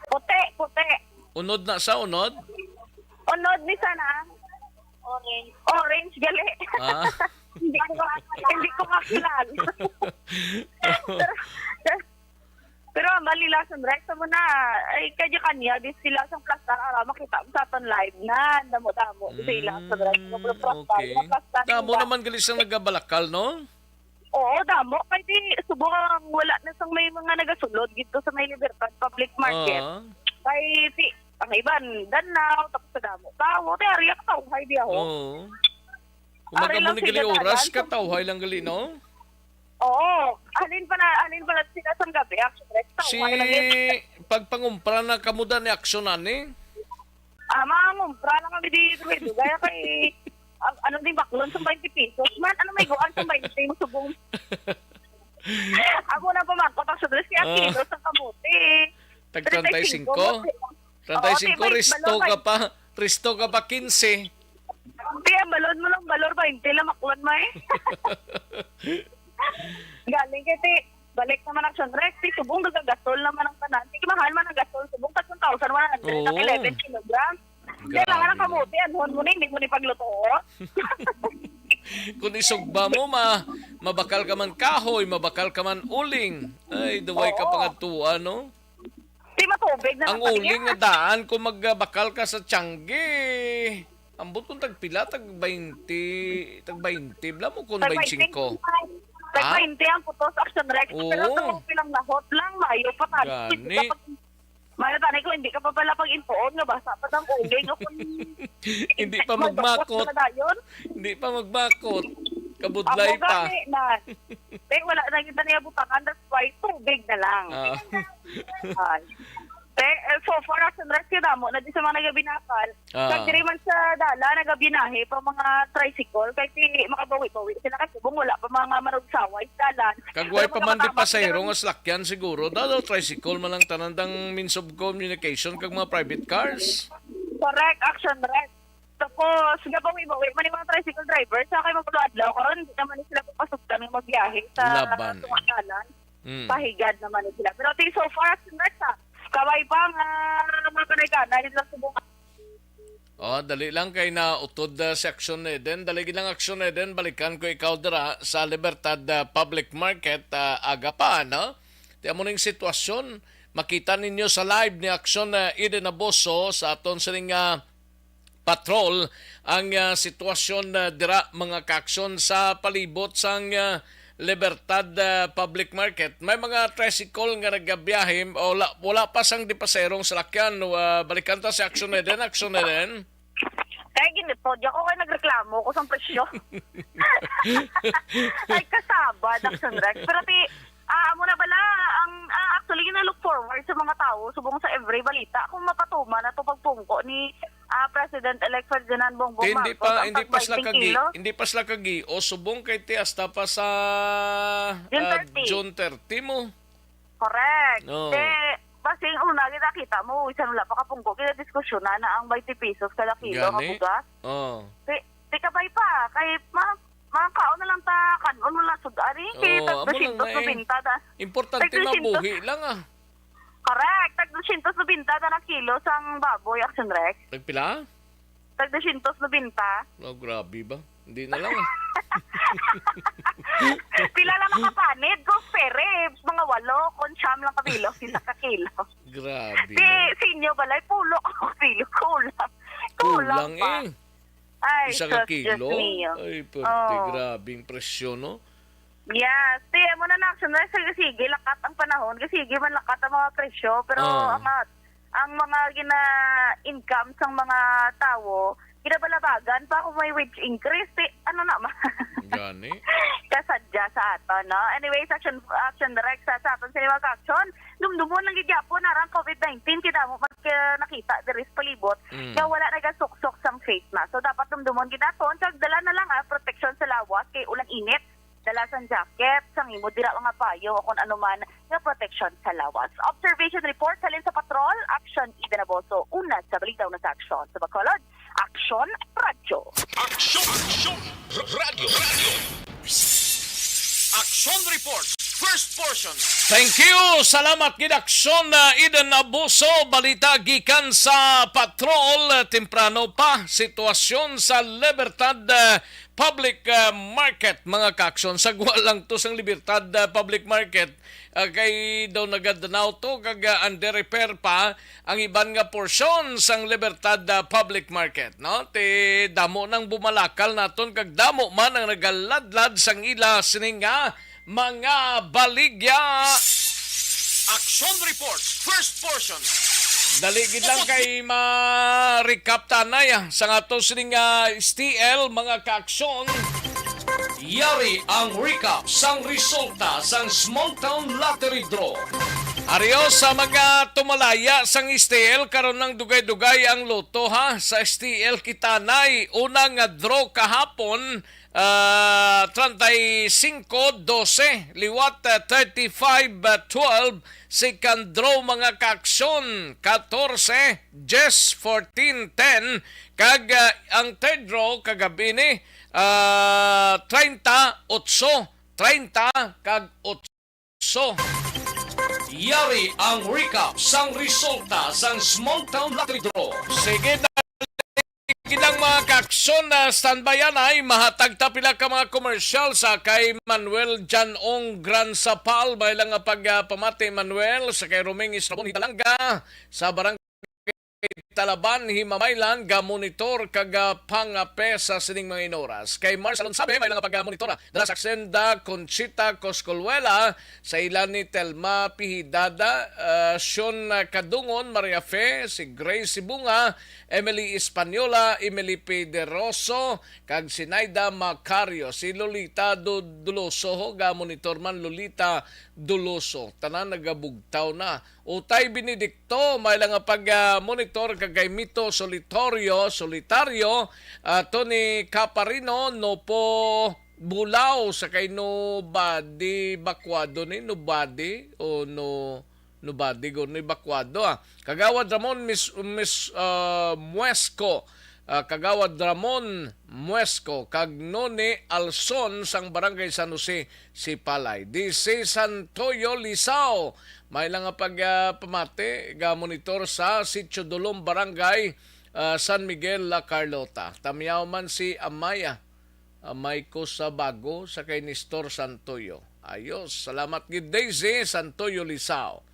Puti, puti. Unod na sa unod? Unod ni sana. Orange. Orange, gali. Ah. Hindi ko, hindi ko makilala. Pero, pero ang bali lang sa Rex, mo na, ay, kanya-kanya, di sila sa plastar, ara, makita mo sa aton live na, damo-damo, di sila sa Rex, Mm, mga plastar, okay. mga plastar Damo nila. naman gali sang nagabalakal, no? Oo, damo. Kay di, subong ang wala na sang may mga nagasulod dito sa may Libertad Public Market. Ah. Kay si, ang iban, danaw, tapos sa damo. Tao, di, ari ang tawhay di ako. Oo. Kumaga Ari mo lang ni gali sila oras, dalan sa katawhay lang gali, no? Oo. Halin pa na, halin pa na sila sang gabi, actually. Si, Tawhay lang yun. Pagpangumpra na kamo da ni aksyon ani? Ah, mangumpra lang kami di, Ruedo. Gaya kay, ang, ano di, baklon sa twenty pesos man. Ano may guan sa twenty mo subong? Ako na pamangkot ang sudres kaya Ah. kilo sa kamote. Tag treinta y cinco? Treinta y cinco, Oo, di, may resto balon, ka may pa, resto ka pa quince. Di, ang balon mo lang, balor twenty lang, makwan mo eh. Galing kay ti, balik naman ang Sunrex, ti subong nagagasol naman ang tanan. Ti mahal man ang gasol, subong tag one thousand one hundred ang Oo. eleven kilogram. Kailangan ang Grabe. kamote, anhon mo na, hindi mo ni pagluto. Kung isugba mo, ma, mabakal ka man kahoy, mabakal ka man uling. Ay, duway ka Oo. pangadtuan, no? Di matubig na Ang lang uling kaniya. nga daan kung magbakal ka sa Tiangge. Ambot kung tagpila, tag twenty, tag twenty, bla mo kung Tag twenty. twenty-five. Tag Ha? twenty ang putos, Action Rex. Oo. Pero kung pilang lahot lang, mayo pa tayo. Gani. Hindi ka pag-, mayo tayo kung hindi ka pa pala pag-impuon nga basa pa tang uling o kung Hindi pa magbakot. Hindi pa magbakot. Kabudlay Amo pa. gani na. Te, wala na kita niya butangan. That's why tubig na lang. Ah. Ay. Te, eh, so far, Action Rescue, damo na di sa mga nagabinakal. Ah. Kag diri man sa dala, nagabinahe pa mga tricycle. Kay ti, makabawi-bawi sila kasi kung wala pa mga manugsaway sa dalan. Kag Pero way pa man di makakabak pasahero sila. nga salakyan siguro. Dado tricycle man lang tanan dang means of communication kag mga private cars. Correct, Action Rescue. Tapos, gabawi-bawi man yung mga tricycle driver. Sa kay maglo adlaw karon, hindi naman sila papasugtan ng magbiyahe sa Laban. tungasalan. Mm. Pahigad naman ni sila. Pero ti so far, Action Rex, ah, kaway pa nga mga kanay-kanay dito sa Cebu. Oh, dali lang kay na utod, ah, si Action Eden. Dali lang Action Eden, balikan ko ikaw dira sa Libertad, ah, Public Market, ah, aga pa, no? Ti amo ning sitwasyon. Makita ninyo sa live ni Action, ah, Eden Aboso sa aton sining, ah, patrol ang, ah, sitwasyon, ah, dira, mga kaaksyon, sa palibot sang, ah, Libertad, ah, Public Market. May mga tricycle nga nagabiyahe, wala, wala pa sang dipaserong salakyan. Ah, balikan ta si Action Eden. Action Eden. Kaya ginipod ako kay nagreklamo ko sa presyo. Ay, kasabad, Action Rex. Pero ti, ah, amo na bala, ang, ah, actually, gina-look forward sa mga tao, subong sa every balita, kung mapatuman na to pagpungko ni, ah, President-elect Ferdinand Bongbong Hindi Marcos pa, ang hindi pa sila tag-twenty kagi, kilo. hindi pa sila kagi, o subong kay ti hasta pa sa, June ah, thirty. June thirty mo. Correct. Oo. Te, basing una, kita, kita mo, bisan wala pa kapungko, kita diskusyonan na ang twenty pesos kada kilo nga Gani? bugas. Oo. Te, te, kabay pa, kay ma-, makaon na lang ta, kanon mo lang sud-ari, Oo, kay tag amo lang dosyentos na eh. nobenta da. Importante Tag dosyentos. mabuhi lang, ah. Correct, tag dosyentos nobenta da na kilo sang baboy, Action Rex. Tagpila? Tag dosyentos nobenta. Oh, grabe ba? Hindi na lang, ah. Pila lang makapanid? Kung spare ribs, mga walo. Kung siyam lang ka kilo, isa ka kilo. Grabe, Di, no? sa inyo, balay, pulo ka kilo. Kulang. Kulang Kulang pa. eh. Ay, Isa ka sus, Diyos kilo? mio. Ay, pwerte. Oh. Grabing presyo, no? Yes. Ti, amo na na, Action Rex, sige, sige, lakat ang panahon. Kasi sige man lakat ang mga presyo. Pero Ah. ang, ang mga gina-income sang mga tawo, ginabalabagan pa kung may wage increase. Ti, ano naman? Gani? Kasadya sa aton, no? Anyways, Action, Action Rex, sa, sa aton sa mga action, dumdumon lang gid gyapon na ang covid nineteen, kay damo mag, ah, nakita diri sa palibot Mm. nga wala nagasuksok sang face mask. So, dapat dumdumon gid naton, kag dala na lang, ah, proteksyon sa lawas kay ulan init. Dala sang jacket, sang imo dira mga payong o kung ano man nga proteksyon sa lawas. Observation report halin sa patrol, Action Aksyon, Eden Aboso, una sa balita, una sa aksyon. Sa Bacolod, Aksyon Radyo. Aksyon! Aksyon! Radyo! Radyo! Action Report, first portion. Thank you. Salamat gid, Aksyon, uh, Eden Abuso. Balita gikan sa patrol, uh, temprano pa. Sitwasyon sa Libertad, uh, Public, uh, Market, mga kaaksyon. Sagwa lang to sang Libertad, uh, Public Market. Uh, kay daw nagadanaw to, kag, uh, under repair pa ang iban nga porsyon sang Libertad, ah, Public Market, no? Ti damo nang bumalakal naton, kag damo man ang nagaladlad sang ila sining nga mga baligya. Action Report, first portion. Dali gid lang kay ma-recap ta anay, ah, sang ato sining nga S T L, mga kaaksyon. Yari ang recap sang resulta sang Small Town Lottery Draw. Ari o, sa mga tumalaya sang S T L, karon nang dugay-dugay ang loto, ha. Sa S T L kita nay, una nga draw kahapon, ah, treinta y cinco doce, liwat, ah, thirty-five twelve, second draw, mga kaaksyon, catorce, diyes, fourteen, ten, kag, ah, ang third draw kagabi ni, ah, treinta, otso, treinta, kag otso. Yari ang recap sang resulta sang Small Town Lottery Draw. Sige, dali lang, mga kaaksyon, na standby anay, mahatag ta pila ka mga commercial sa kay Manuel Jan Ong Gran Sapal. May lang nga pagpamati, Manuel, sa kay Roming Estrabon Hidalanga sa Barangay Talaban, Himamaylan, gamonitor kag, ah, pangape sa sining mga inoras. Kay Marcel Onsabe, may lang nga pagmonitor, ah, dala sa Hacienda Conchita Coscoluela, sa ila ni Telma Pihidada, ah, Shon, ah, Kadungon, Maria Fe, si Grace Sibunga, Emily Española, Emily Pederoso, kag si Naida Macario. Si Lolita Do-, Doloso, ho, gamonitor man, Lolita Doloso. Tanan nagabugtaw na. Utay Benedicto, may lang nga pag, ah, monitor kag kay Mito Solitorio, Solitario, ah, Tony Caparino, Nopo Bulao, sa kay Nobody Bacuado ni, Nobody, o no, Nobody, guro ni Bacuado, ah. Kagawad Ramon Mis-, Mis-, ah, Muesco, ah, Kagawad Ramon Muesco, kag Noni Alson sang Barangay San Jose, Sipalay. D C Santoyo Lisao, may lang nga pag, ah, pamati, ga-monitor sa Sitio Dulom, Barangay, ah, San Miguel, La Carlota. Tamyaw man si Amaya, Amay ko sa bago sa kay Nestor Santoyo. Ayos, salamat gid, Daisy Santoyo Lisao.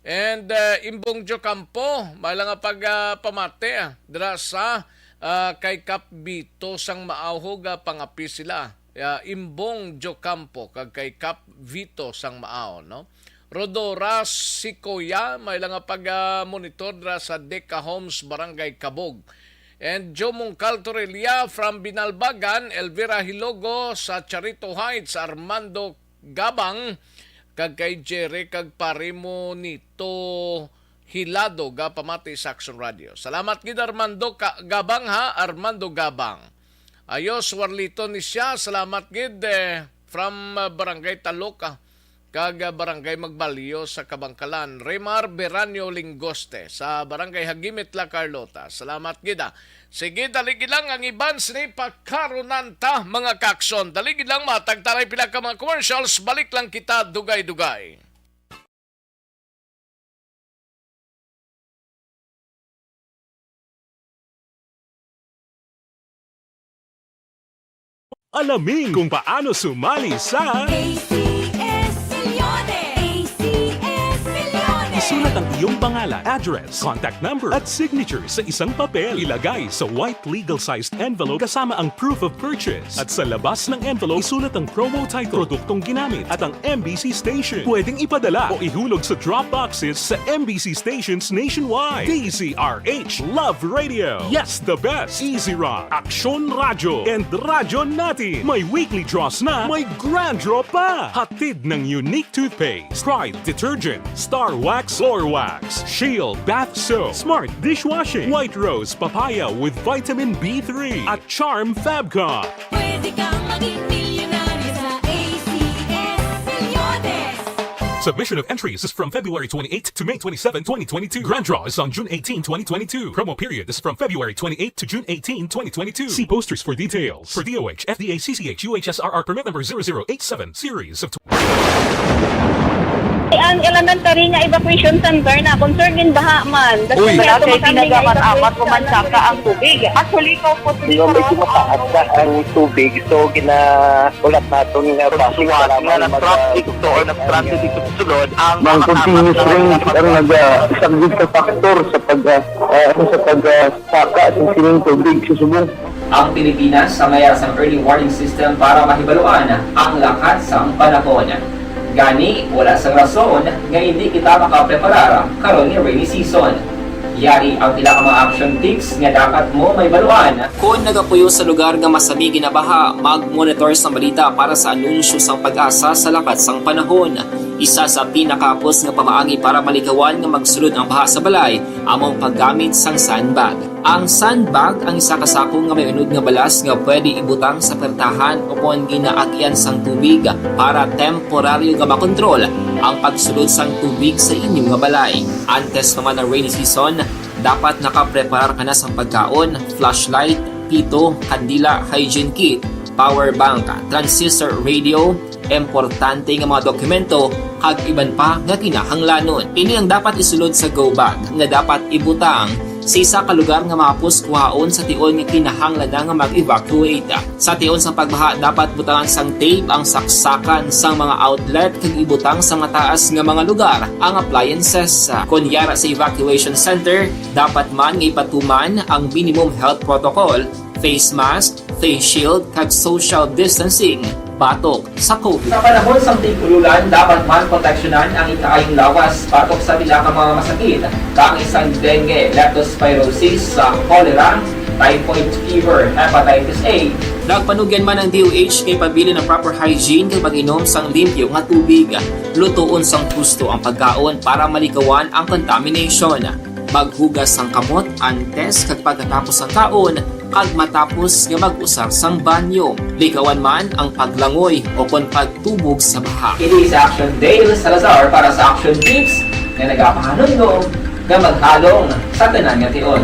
And, uh, Imbong Jocampo, may lang nga pag, uh, pamati, ah, dira sa, uh, kay Kap Vito sang Maawhog, uh, pangapi sila. Uh, Imbong Jocampo kag kay Kap Vito sang Maaw, no? Rodora Sikoya, may lang nga pag, uh, monitor dira sa Deca Homes, Barangay Cabog. And Joe Mungcal Torrelia from Binalbagan, Elvira Hilogo sa Charito Heights, Armando Gabang, kag kay Jerry kag pare mo nito Hilado, ga pamati sa Action Radio. Salamat gid, Armando Ka-, Gabang, ha, Armando Gabang. Ayos, Warlito ni siya. Salamat gid, eh, from, uh, Barangay Taloca kag, ah, Barangay Magbalyo sa Kabangkalan, Remar Beranio Lingoste, sa Barangay Hagimit, La Carlota. Salamat gid, ah. Sige, dali gid lang ang iban sini pagkarunan ta, mga kakson. Dali gid lang, matag taray pila ka mga commercials, balik lang kita dugay-dugay. Alamin kung paano sumali sa A C S Millones. A C S Millones. Isulat ang iyong pangalan, address, contact number, at signature sa isang papel. Ilagay sa white legal-sized envelope kasama ang proof of purchase. At sa labas ng envelope, isulat ang promo title, produktong ginamit, at ang M B C station. Pwedeng ipadala o ihulog sa drop boxes sa M B C stations nationwide. D Z R H Love Radio. Yes, the best. Easy Rock, Aksyon Radyo, and Radyo Natin. May weekly draws na, may grand draw pa. Hatid ng Unique Toothpaste, Pride Detergent, Star Wax Floor Wax, Shield Bath Soap, Smart Dishwashing, White Rose Papaya with Vitamin B three, at Charm Fabcon. Pwede kang maging milyonaryo sa A C S Millones. Submission of entries is from February twenty-eighth to May twenty-seven, twenty twenty-two. Grand draw is on June eighteenth, twenty twenty-two. Promo period is from February twenty-eighth to June eighteenth, twenty twenty-two. See posters for details. For D O H, F D A, C C H, U H S R R permit number zero zero eight seven, series of Ang elementary nga evacuation center na concern in baha man. Uy. Wala kay pinagamat-amat ko man saka ang tubig. Actually, ko po Yung medyo mataas na ang tubig, so ginahulat naton nga bus nga mag-, nag-stranded dito, or nag-stranded dito sa sulod ang mga continuous rain ang nag-, ah, isang big factor sa pag, ah, ah, sa pag, ah, saka sa sining tubig sa subong. Ang Pilipinas sa mayas ang early warning system para mahibaluan ang lakat sang panahon. Gani, wala sang rason nga hindi kita makapreparar karon nga rainy season. Yari ang pila ka mga action tips nga dapat mo mahibaluan. Kon nagapuyo sa lugar nga masami ginabaha, mag-monitor sang balita para sa anunsyo sang PAGASA sa lakat sang panahon. Isa sa pinakahapos nga pamaagi para malikawan nga magsulod ang baha sa balay amo ang paggamit sang sandbag. Ang sandbag ang isa ka sako nga may unod nga balas nga pwede ibutang sa pertahan ukon ginaagian sang tubig para temporaryo nga makontrol ang pagsulod sang tubig sa inyo nga balay. Antes pa man ang rainy season, dapat nakapreparar ka na sang pagkaon, flashlight, pito, kandila, hygiene kit, power bank, transistor radio, importante nga mga dokumento, kag iban pa nga kinahanglanon. Ini ang dapat isulod sa go bag nga dapat ibutang sa isa ka lugar nga mahapos kuhaon sa tion nga kinahanglan na nga mag-evacuate. Sa tion sang pagbaha, dapat butangan sang tape ang saksakan sang mga outlet kag ibutang sa mataas nga mga lugar ang appliances. Kon yara sa evacuation center, dapat man nga ipatuman ang minimum health protocol, face mask, face shield, kag social distancing batok sa COVID. Sa panahon sang tig-ululan, dapat man proteksyonan ang ikaayong lawas batok sa pila ka mga masakit, kaangay sang dengue, leptospirosis, sa cholera, typhoid fever, hepatitis A. Nagpanugyan man ang D O H nga ipabilin ang proper hygiene kag pag-inom sang limpyo nga tubig. Lutoon sang husto ang pagkaon para malikawan ang contamination. Maghugas sang kamot antes kag pagkatapos sang kaon, kag matapos nga mag-usar sang banyo. Likawan man ang paglangoy ukon pagtubog sa baha. Ini si Action Dale Salazar para sa Action Tips nga nagapahanumdom nga maghalong sa tanan nga tion.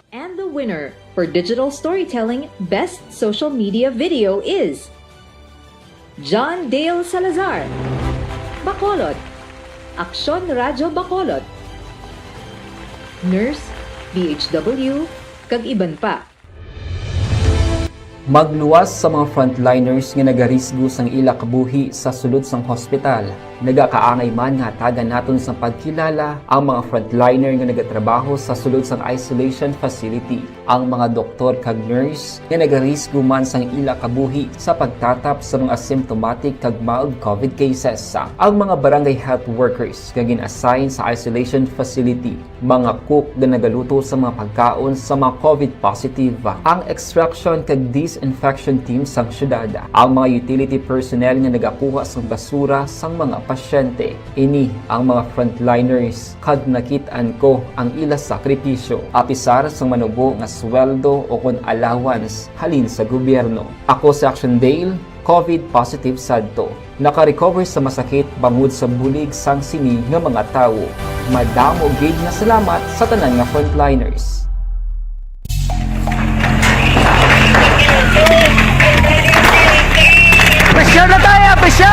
And the winner for Digital Storytelling Best Social Media Video is John Dale Salazar, Bacolod, Aksyon Radyo Bacolod, Nurse, D H W, kag iban pa. Magluwas sa mga frontliners nga nagarisgo sang ila kabuhi sa sulod sang hospital. Nagakaangay man nga hatagan naton sang pagkilala ang mga frontliner nga nagatrabaho sa sulod sang isolation facility. Ang mga doktor kag nurse nga nagarisgo man sang ila kabuhi sa pagtatap sa mga symptomatic kag mild COVID cases. Ang mga barangay health workers nga gin-assign sa isolation facility, mga cook nga nagaluto sa mga pagkaon sa mga COVID positive, ang extraction kag disinfection team sang syudad, ang mga utility personnel nga nagakuha sang basura sang mga pasyente. Ini ang mga frontliners kag nakit-an ko ang ila sakripisyo, apisar sang manubo nga sweldo ukon allowance halin sa gobyerno. Ako si Action Dale, COVID positive sadto. Naka-recover sa masakit bangod sa bulig sang sini nga mga tawo. Madamo gid nga salamat sa tanan nga frontliners. Pressure na tayo! Pressure!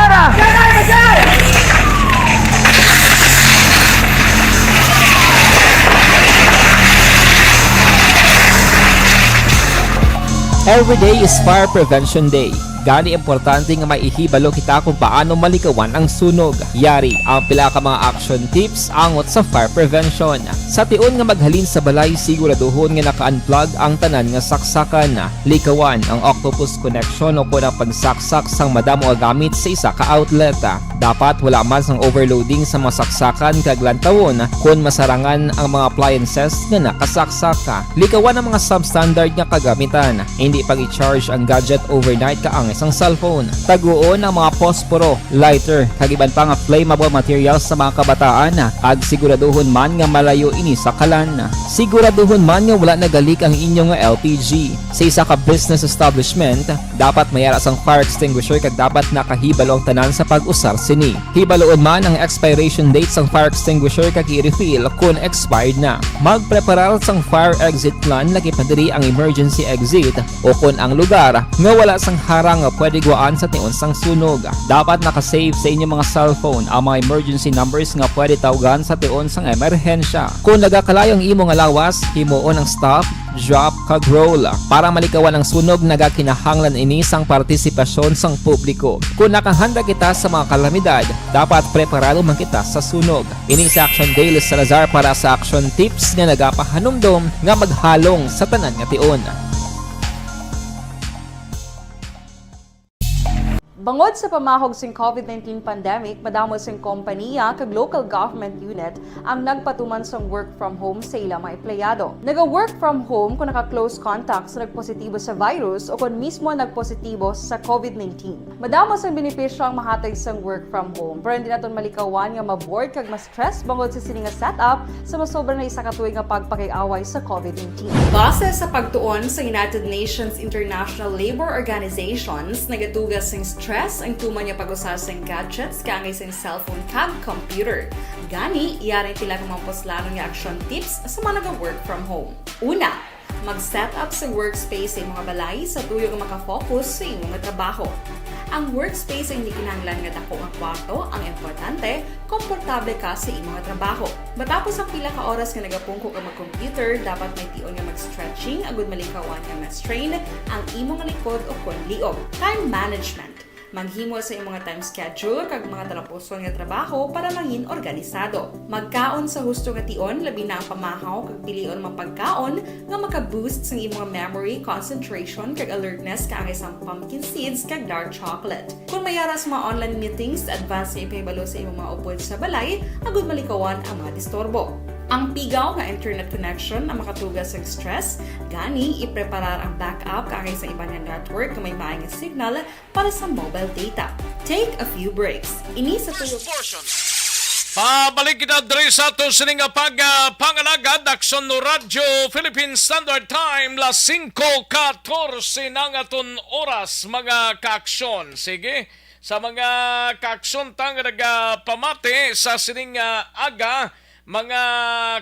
Every day is Fire Prevention Day. Gani, importante nga maihibalo kita kung paano malikawan ang sunog. Yari ang pila ka mga action tips angot sa fire prevention. Sa tion nga maghalin sa balay, siguraduhon nga naka-unplug ang tanan nga saksakan. Likawan ang octopus connection o kon ang pagsaksak sang madamo nga gamit sa isa ka outlet. Dapat wala man sang overloading sa mga saksakan kag lantawon kon masarangan ang mga appliances nga nakasaksak. Likawan ang mga substandard nga kagamitan. Hindi pag-i-charge ang gadget overnight kaang sang cellphone. Taguon ang mga posporo, lighter, kag iban pa nga flammable materials sa mga kabataan, kag siguraduhon man nga malayo ini sa kalan. Siguraduhon man nga wala nagalik ang inyo nga L P G. Sa isa ka business establishment, dapat may ara sang fire extinguisher kag dapat nakahibalo ang tanan sa pag-usar sini. Hibaluon man ang expiration date sang fire extinguisher kag i-refill kon expired na. Magpreparar sang fire exit plan, lakip na diri ang emergency exit o kon ang lugar nga wala sang harang nga pwede gwaan sa tion sang sunog. Dapat naka-save sa inyo mga cellphone ang mga emergency numbers nga pwede tawgan sa tion sang emerhensya. Kon nagakalayo ang imo nga lawas, himuon ang stop, drop, kag roll. Para malikawan ang sunog, nagakinahanglan ini sang partisipasyon sang publiko. Kon nakahanda kita sa mga kalamidad, dapat preparado man kita sa sunog. Ini si Action Dale Salazar para sa Action Tips nga nagapahanumdom nga maghalong sa tanan nga tion. Bangod sa pamahog sing covid nineteen pandemic, madamo sing kompaniya kag local government unit ang nagpatuman sang work from home sa ila mga empleyado. Naga-work from home kung naka-close contact sa nagpositibo sa virus o kon mismo nagpositibo sa covid nineteen. Madamo sang benepisyo ang mahatag sang work from home, pero hindi naton malikawan nga ma-bored kag ma-stress bangod sa sini nga setup sa masobra na isa ka tuig nga pagpakig-away sa covid nineteen. Base sa pagtuon sa United Nations International Labour Organizations, nagatuga sing stress ang tuman nga pag-usa sing gadgets kaangay sing cellphone kag computer. Gani, yari ang pila ka mga puslanon nga action tips sa mga naga-work from home. Una, mag-set up sa workspace sa imong balay sa tuyo nga makafocus sa imong trabaho. Ang workspace ay hindi kinahanglan nga dako nga kwarto, ang importante, komportable ka sa imong trabaho. Matapos ang pila ka oras nga nagapungko ka mag-computer, dapat may tion nga mag-stretching agud malikawan nga ma-strain ang imong likod o kon liog. Time management. Maghimo sa imong time schedule kag mga talapuson nga trabaho para mangin organisado. Magkaon sa husto nga tion, labi na ang pamahaw kag pilion mga pagkaon nga maka-boost sang imong memory, concentration, kag alertness kaangay sang pumpkin seeds kag dark chocolate. Kung may ara sa mga online meetings, advance nga ipahibalo sa imong mga upod sa balay agud malikawan ang mga disturbo. Ang pigaw nga internet connection ang makatuga sa stress, gani ipreparar ang backup kaangay sa iban nga network nga may maay nga signal para sa mobile data. Take a few breaks. Ini sa tuyo. Pabalik kita diri sa aton sini nga pag, ah, pangalagad, Aksyon Radyo Philippine Standard Time, las singko katorse na ang aton oras, mga kaaksyon. Sige, sa mga kaaksyon ta nga nagapamati sa sining, ah, aga, mga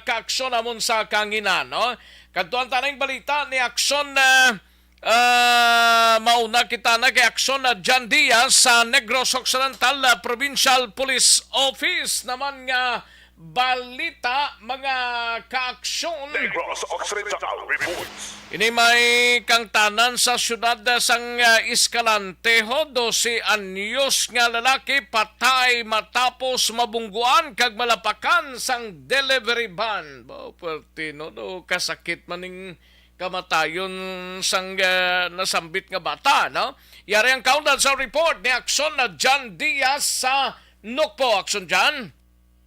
kaaksyon amon sa kanginan, no? Kadtuan ta ning balita ni Aksyon, ah, Ah, mauna kita na kay Aksyon na John Diaz sa Negros Occidental, ah, Provincial Police Office naman nga balita, mga kaaksyon. Negros Occidental reports. Ini may kangtanan sa siyudad, ah, sang, ah, Escalante, ho, dose anyos nga lalaki patay matapos mabungguan kag malapakan sang delivery van. Ba, pwerte, no? Do, kasakit man ning kamatayon sang, ah, nasambit nga bata, no? Yari ang kaundan sa report ni Aksyon na John Diaz sa Nukpo. Aksyon, John.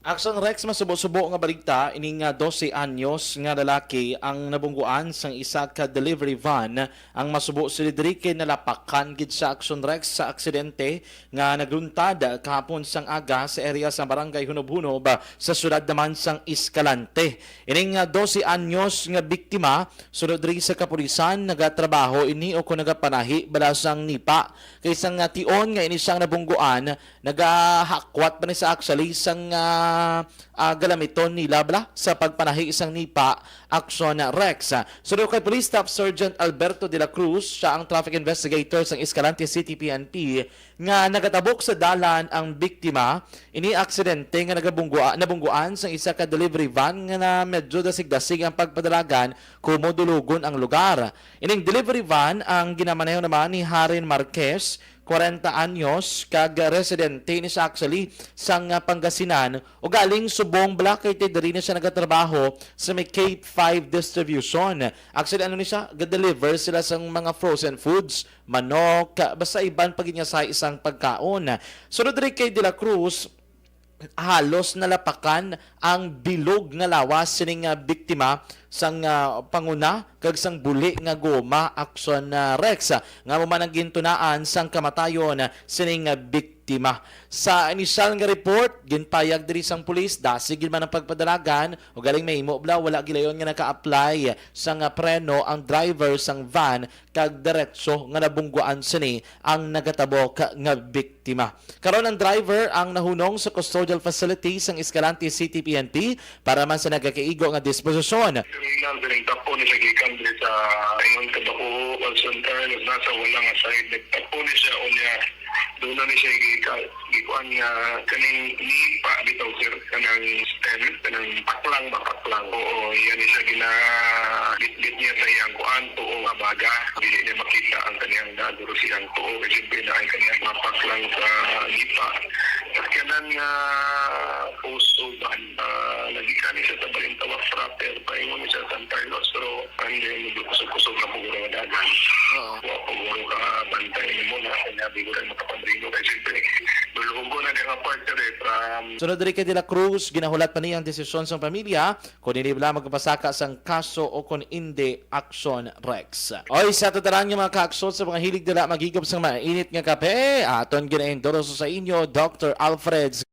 Aksyon, Rex, masubo-subo nga balita, ining, ah, dose anyos nga lalaki ang nabungguan sang isa ka delivery van. Ang masubo sila diri kay nalapakan gid sa Aksyon, Rex, sa aksidente nga nagluntad kahapon sang aga sa area sa Barangay Hunobhunob, ah, sa siyudad naman sang Escalante. Ining, ah, dose anyos nga biktima, suno diri sa kapulisan, nagatrabaho ini o kon nagapanahi bala sang nipa. Kay sang, ah, tion nga ini siyang nabungguan, nagahakwat pa ni sa actually sang, ah, ah, galamiton nila bala sa pagpanahi sang nipa, Aksyon Rex. Suno kay Police Staff Sergeant Alberto de la Cruz, siya ang traffic investigator sang Escalante City P N P, nga nagatabok sa dalan ang biktima. Ini aksidente nga nagabunggua-, nabungguan sang isa ka delivery van nga na medyo dasig-dasig ang pagpadalagan kumo dulugon ang lugar. Ining delivery van ang ginamaneho naman ni Harin Marquez, kwarenta anyos, kag residente ni siya actually sang Pangasinan, ugaling subong bala kay ti diri na siya nagatrabaho sa may K five Distribution. Actually, ano ni siya, ga-deliver sila sang mga frozen foods, manok, basta iban pa gid nga sa isang pagkaon. Sunod diri kay De La Cruz, halos nalapakan ang bilog nga lawas sining, ah, biktima sang, ah, panguna kag sang buli nga goma, Akson, ah, Rex, nga amo man ang gintunaan sang kamatayon sining, ah, biktima. Sa inisyal nga report, ginpayag diri sang pulis, dasig gid man ang pagpadalagan, ugaling mahimo bala wala gilayon nga naka-apply sang, ah, preno ang driver sang van kag diretso nga nabungguan sini ang nagatabok nga biktima. Karon ang driver ang nahunong sa custodial facility sang Escalante City P N P para man sa nagakaigo nga disposisyon. Kriminal, galing tapo ni siya gikan diri sa ingon ka Bacoor, San Carlos, nasa wala nga side. Nagtapo ni siya, unya, doon na ni siya gika-, gikuan nga kaning nipa bitaw, sir, kanang stem, kanang paklang ba, paklang. Oo, yan ni siya gina-, bitbit niya sa iyang kuan, tuo nga baga. Dili niya makita ang kaniyang naguro siyang tuo, kay siyempre na ang kaniyang mapak lang sa lipa. Sakyanan nga puso ban, ah, nagikani siya sa Balintawak proper, paingon siya sa San Carlos, pero ang din, medyo kusog-kusog na puguro nga dagan. Oo. Wa puguro ka bantay ni mo na, kaya di ko rin makapabrino. Kay siyempre, dulungo na niya nga partner eh, from Sunod diri kay De La Cruz, ginahulat pa niya ang desisyon sang pamilya kung hindi bala magpasaka sang kaso o kung hindi, Akson Rex. Oy, sa tatanan nga mga kaaksyon, sa mga hilig nila maghigop sang mainit nga kape, aton ginaendorso sa inyo, Doctor Alfred's.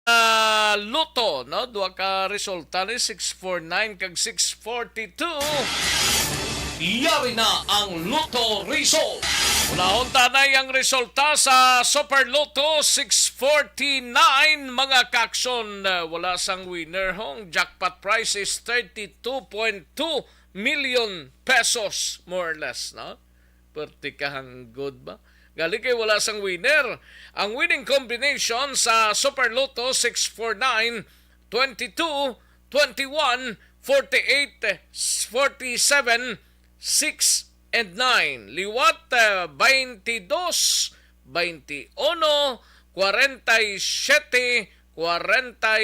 Ah, Lotto, no? Duha ka resulta ni six four nine kag six forty-two. Yari na ang Lotto result. Unahon tanay ang resulta sa Super Lotto six forty-nine, mga kakson. Ah, wala sang winner, hong jackpot prize is thirty-two point two million pesos, more or less, no? Perti ka hanggod ba? Gali kay wala sang winner. Ang winning combination sa Super Lotto six four nine, twenty-two, twenty-one, forty-eight, forty-seven, six, and nine. Liwat, eh, twenty-dos, twenty-uno, kwarenta y siyete, kwarenta,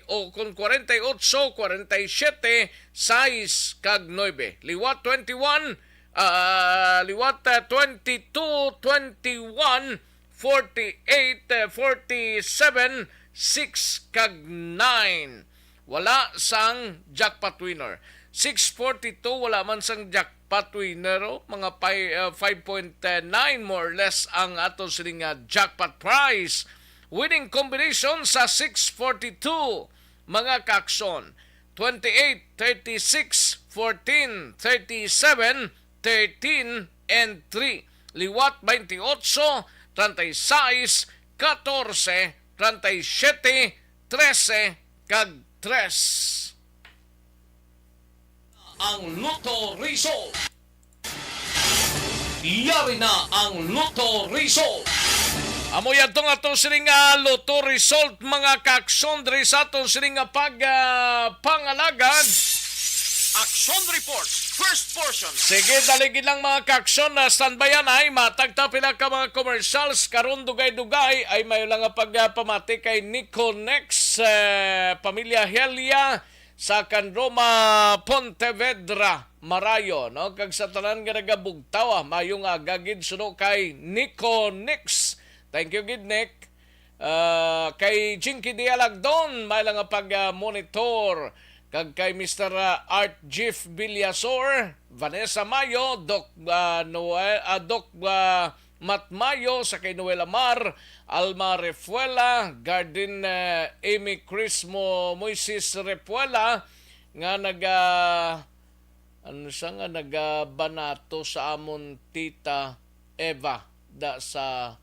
o kon kwarenta y otso, kwarenta y siyete, sais, kag nuebe. Liwat twenty-one, ah, liwat, ah, twenty-two, twenty-one, forty-eight, ah, forty-seven, six, kag nine. Wala sang jackpot winner. Six forty-two, wala man sang jackpot winner, oh. Mga pi-, ah, five point nine more or less ang ato sini nga jackpot prize. Winning combination sa six forty-two, mga kakson, twenty-eight, thirty-six, fourteen, thirty-seven, thirteen, and three. Liwat twenty-ocho, treinta y seis, catorce, treinta y siete, trece, kag tres. Ang Lotto Result. Yari na ang Lotto Result. Amo yadto nga ato sining, ah, Lotto Result, mga kakson, diri sa aton sining nga pag, ah, pangalagad. Action Report, first portion. Sige, dali gid lang, mga kakson, na standbyan ay matag ta pila ka mga commercials karon, dugay-dugay ay may lang nga pagpamati kay Nico Nex, eh, pamilya Helia, sa Can Roma, Pontevedra, Marayo, no? Kag sa tanan nga nagabugtaw, ah, maayong aga gid suno kay Nico Nix. Thank you gid, Nick. Ah, kay Jinky Dialagdon, may lang nga pag, ah, monitor. Kag kay Mister, ah, Art Jeff Villasor, Vanessa Mayo, Doc, ah, Noel, ah, Doc, ah, Matt Mayo, sa kay Noel Amar, Alma Refuela, Garden, eh, Amy Crismo, Moises Refuela, nga naga, ano siya, nga nagabanato sa amon Tita Eva da sa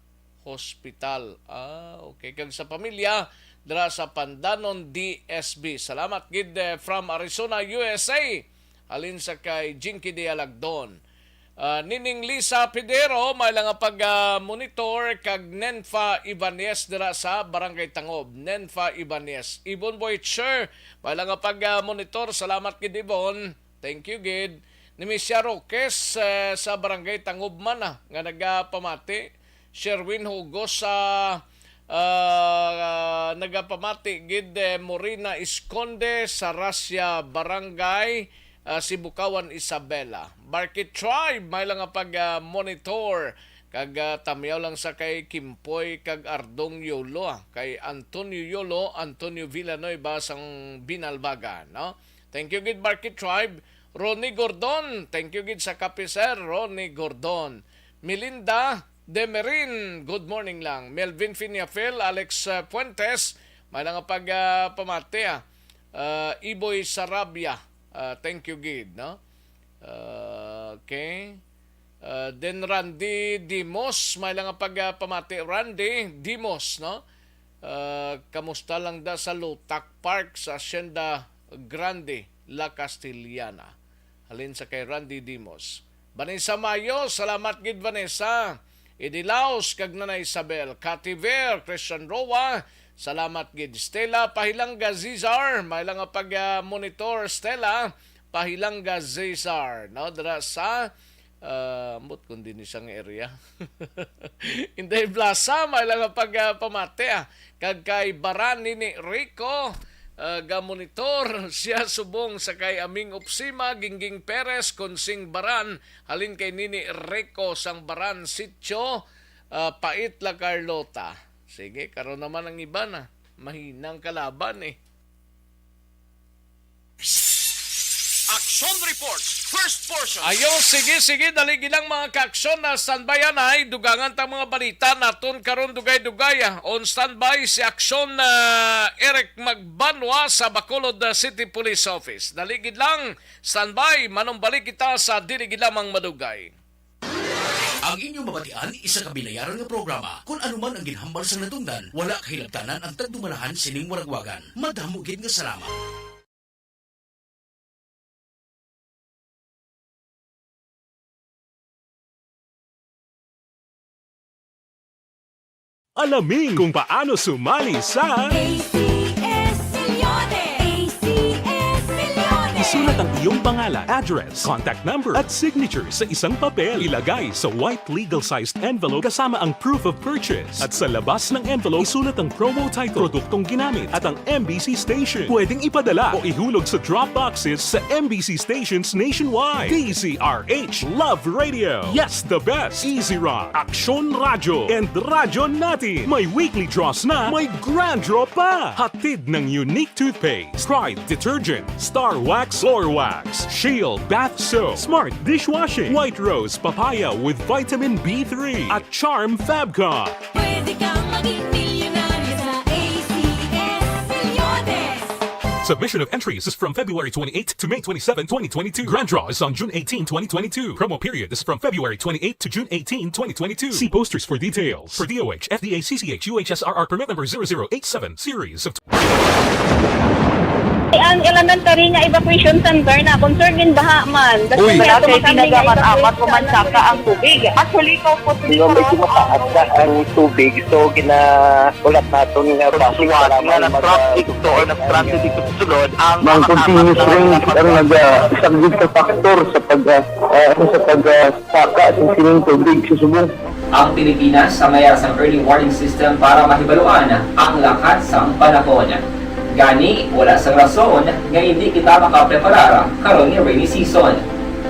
hospital. Ah, okay. Kag sa pamilya dira sa Pandanon, D S B. Salamat gid, eh, from Arizona, U S A. Halin sa kay Jinky Dialagdon. Ah, Nining Lisa Pedero, may lang nga pag, ah, monitor, kag Nenfa Ibanez dira sa Barangay Tangob. Nenfa Ibanez. Ibon Boy Sher, may lang nga pag, ah, monitor. Salamat gid, Ibon. Thank you gid. Ni Misha Roques, eh, sa Barangay Tangob man, ah, nga nagapamati. Sherwin Hugo sa, ah, nagapamati gid, eh, Morina Esconde sa Rasya Barangay, ah, Sibukawan, Isabela. Barkit Tribe, may lang nga pag, ah, monitor. Kag, ah, tamyaw lang sa kay Kimpoy kag Ardong Yolo, ah, kay Antonio Yolo, Antonio Villanueva sang Binalbagan, no? Thank you gid, Barkit Tribe. Ronnie Gordon, thank you gid sa kape, sir. Ronnie Gordon. Melinda Demerin, good morning lang. Melvin Finiafel, Alex, uh, Fuentes, may lang nga pag, uh, pamati, ah. Uh, Iboy Sarabia, uh, thank you gid, no? Uh, okay. Uh, then Randy Dimos, may lang nga pag, uh, pamati. Randy Dimos, no? Uh, kamusta lang da sa Lutak Park sa Hacienda Grande, La Castellana? Halin sa kay Randy Dimos. Vanessa Mayo, salamat gid, Vanessa. Eddie Laos kag Nanay Isabel, Cathy Ver, Christian Roa, salamat gid. Stella Pahilanga Zizar, may lang nga pag, ah, monitor, Stella Pahilanga Zizar, no? Dira sa, ah, ambot kung din isang area. Inday Blasa, may lang nga pag, ah, pamati, ah. Kag kay Baran Nini Rico, ah, ga-monitor siya subong sa kay Aming Upsima, Gingging Perez, Consing Baran, halin kay Nini Rico sang Baran Sitio, ah, Pait, La Carlota. Sige, karon naman ang iba na. Mahinang kalaban eh. Action Report, first portion. Ayo, sige, sige, dali gid lang, mga ka-aksyon, na standby anay, dugangan ta mga balita naton karon, dugay-dugay, ah. On standby si Aksyon, ah, Eric Magbanwa sa Bacolod, ah, City Police Office. Dali gid lang, standby, manumbalik kita sa dili gid lamang madugay. Ang inyong mabatian, isa ka binayaran nga programa. Kon ano man ang ginhambal sang natungdan, wala kahilabtanan ang tagdumalahan sining waragwagan. Madamo gid nga salamat. Alamin kung paano sumali sa A C S Millones! A C S Millones! Isulat ang iyong pangalan, address, contact number, at signature sa isang papel. Ilagay sa white legal-sized envelope kasama ang proof of purchase. At sa labas ng envelope, isulat ang promo title, produktong ginamit, at ang M B C station. Pwedeng ipadala o ihulog sa drop boxes sa M B C stations nationwide. D Z R H Love Radio. Yes, the best. Easy Rock, Aksyon Radyo, and Radyo Natin. May weekly draws na, may grand draw pa. Hatid ng Unique Toothpaste, Pride Detergent, Star Wax Floor Wax, Shield Bath Soap, Smart Dishwashing, White Rose Papaya with Vitamin B three, at Charm Fabcon. Pwede kang maging milyonaryo sa A C S Millones. Submission of entries is from February twenty-eighth to May twenty-seven, twenty twenty-two. Grand draw is on June eighteen, twenty twenty-two. Promo period is from February twenty-eighth to June eighteen, twenty twenty-two. See posters for details. For D O H, F D A, C C H, U H S R R permit number zero zero eight seven, series of Ang elementary nga evacuation center na concern gid baha man. Uy. Wala kay tinaga man amat ko man saka ang tubig. Actually, ko po Medyo mataas na ang tubig, so ginaulat naton nga basi para nga mag- nag-traffic to or nag-transit dito sa sulod ang mga continuous rain ang nag-, ah, isang big factor sa pag, ah, ah, sa pag, ah, saka sa sining tubig sa subong. Ang Pilipinas ang may sang early warning system para mahibaluan ang lakat sang panahon. Gani, wala sang rason nga hindi kita makapreparar karon nga rainy season.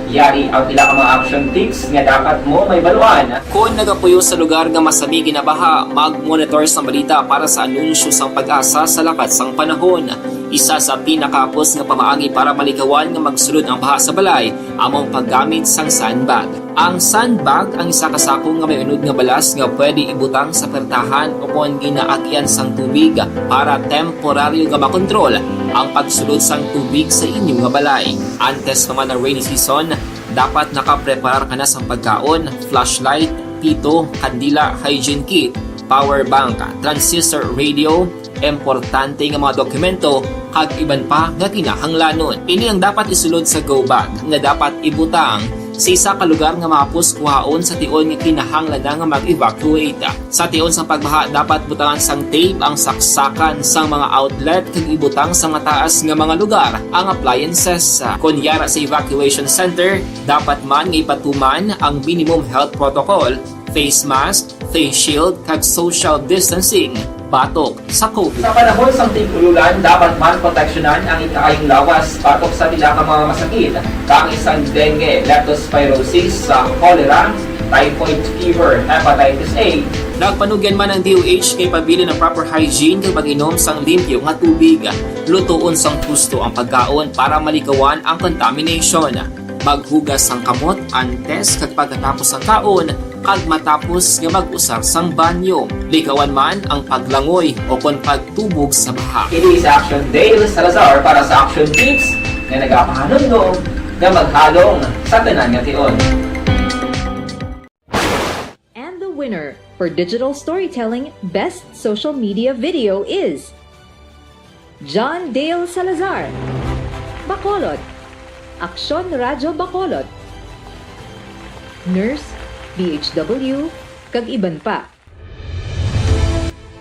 Yari ang pila ka mga action tips nga dapat mo mahibaluan. Kon nagapuyo sa lugar nga masami ginabaha, mag-monitor sang balita para sa anunsyo sang PAGASA sa lakat sang panahon. Isa sa pinakahapos nga pamaagi para malikawan nga magsulod ang baha sa balay amo ang paggamit sang sandbag. Ang sandbag ang isa ka sako nga may unod nga balas nga pwede ibutang sa pertahan o kon ginaagian sang tubig para temporaryo nga makontrol ang pagsulod sang tubig sa inyo nga balay. Antes pa man ang rainy season, dapat nakapreparar ka na sang pagkaon, flashlight, pito, kandila, hygiene kit, power bank, transistor radio, importante nga mga dokumento, kag iban pa nga kinahanglanon. Ini ang dapat isulod sa go bag nga dapat ibutang sa isa ka lugar nga mahapos kuhaon sa tion nga kinahanglan na nga mag-evacuate. Sa tion sang pagbaha, dapat butangan sang tape ang saksakan sang mga outlet kag ibutang sa mataas nga mga lugar ang appliances. Kon yara sa evacuation center, dapat man nga ipatuman ang minimum health protocol, face mask, face shield, kag social distancing batok sa COVID. Sa panahon sang tig-ululan, dapat man proteksyonan ang ikaayong lawas batok sa pila ka mga masakit, kaangay sang dengue, leptospirosis, sa cholera, typhoid fever, hepatitis A. Nagpanugyan man ang D O H kay pabilin ang proper hygiene kag pag-inom sang limpyo nga tubig. Lutoon sang husto ang pagkaon para malikawan ang contamination. Maghugas sang kamot antes kag pagkatapos sang kaon kag matapos nga mag-usar sang banyo. Likawan man ang paglangoy o kon pagtubog sa baha. Ini sa Action Dale Salazar para sa Action Tips nga nagapahanumdom nga maghalong sa tanan nga tion. And the winner for Digital Storytelling Best Social Media Video is John Dale Salazar, Bacolod, Aksyon Radyo Bacolod, Nurse, D H W, kag iban pa.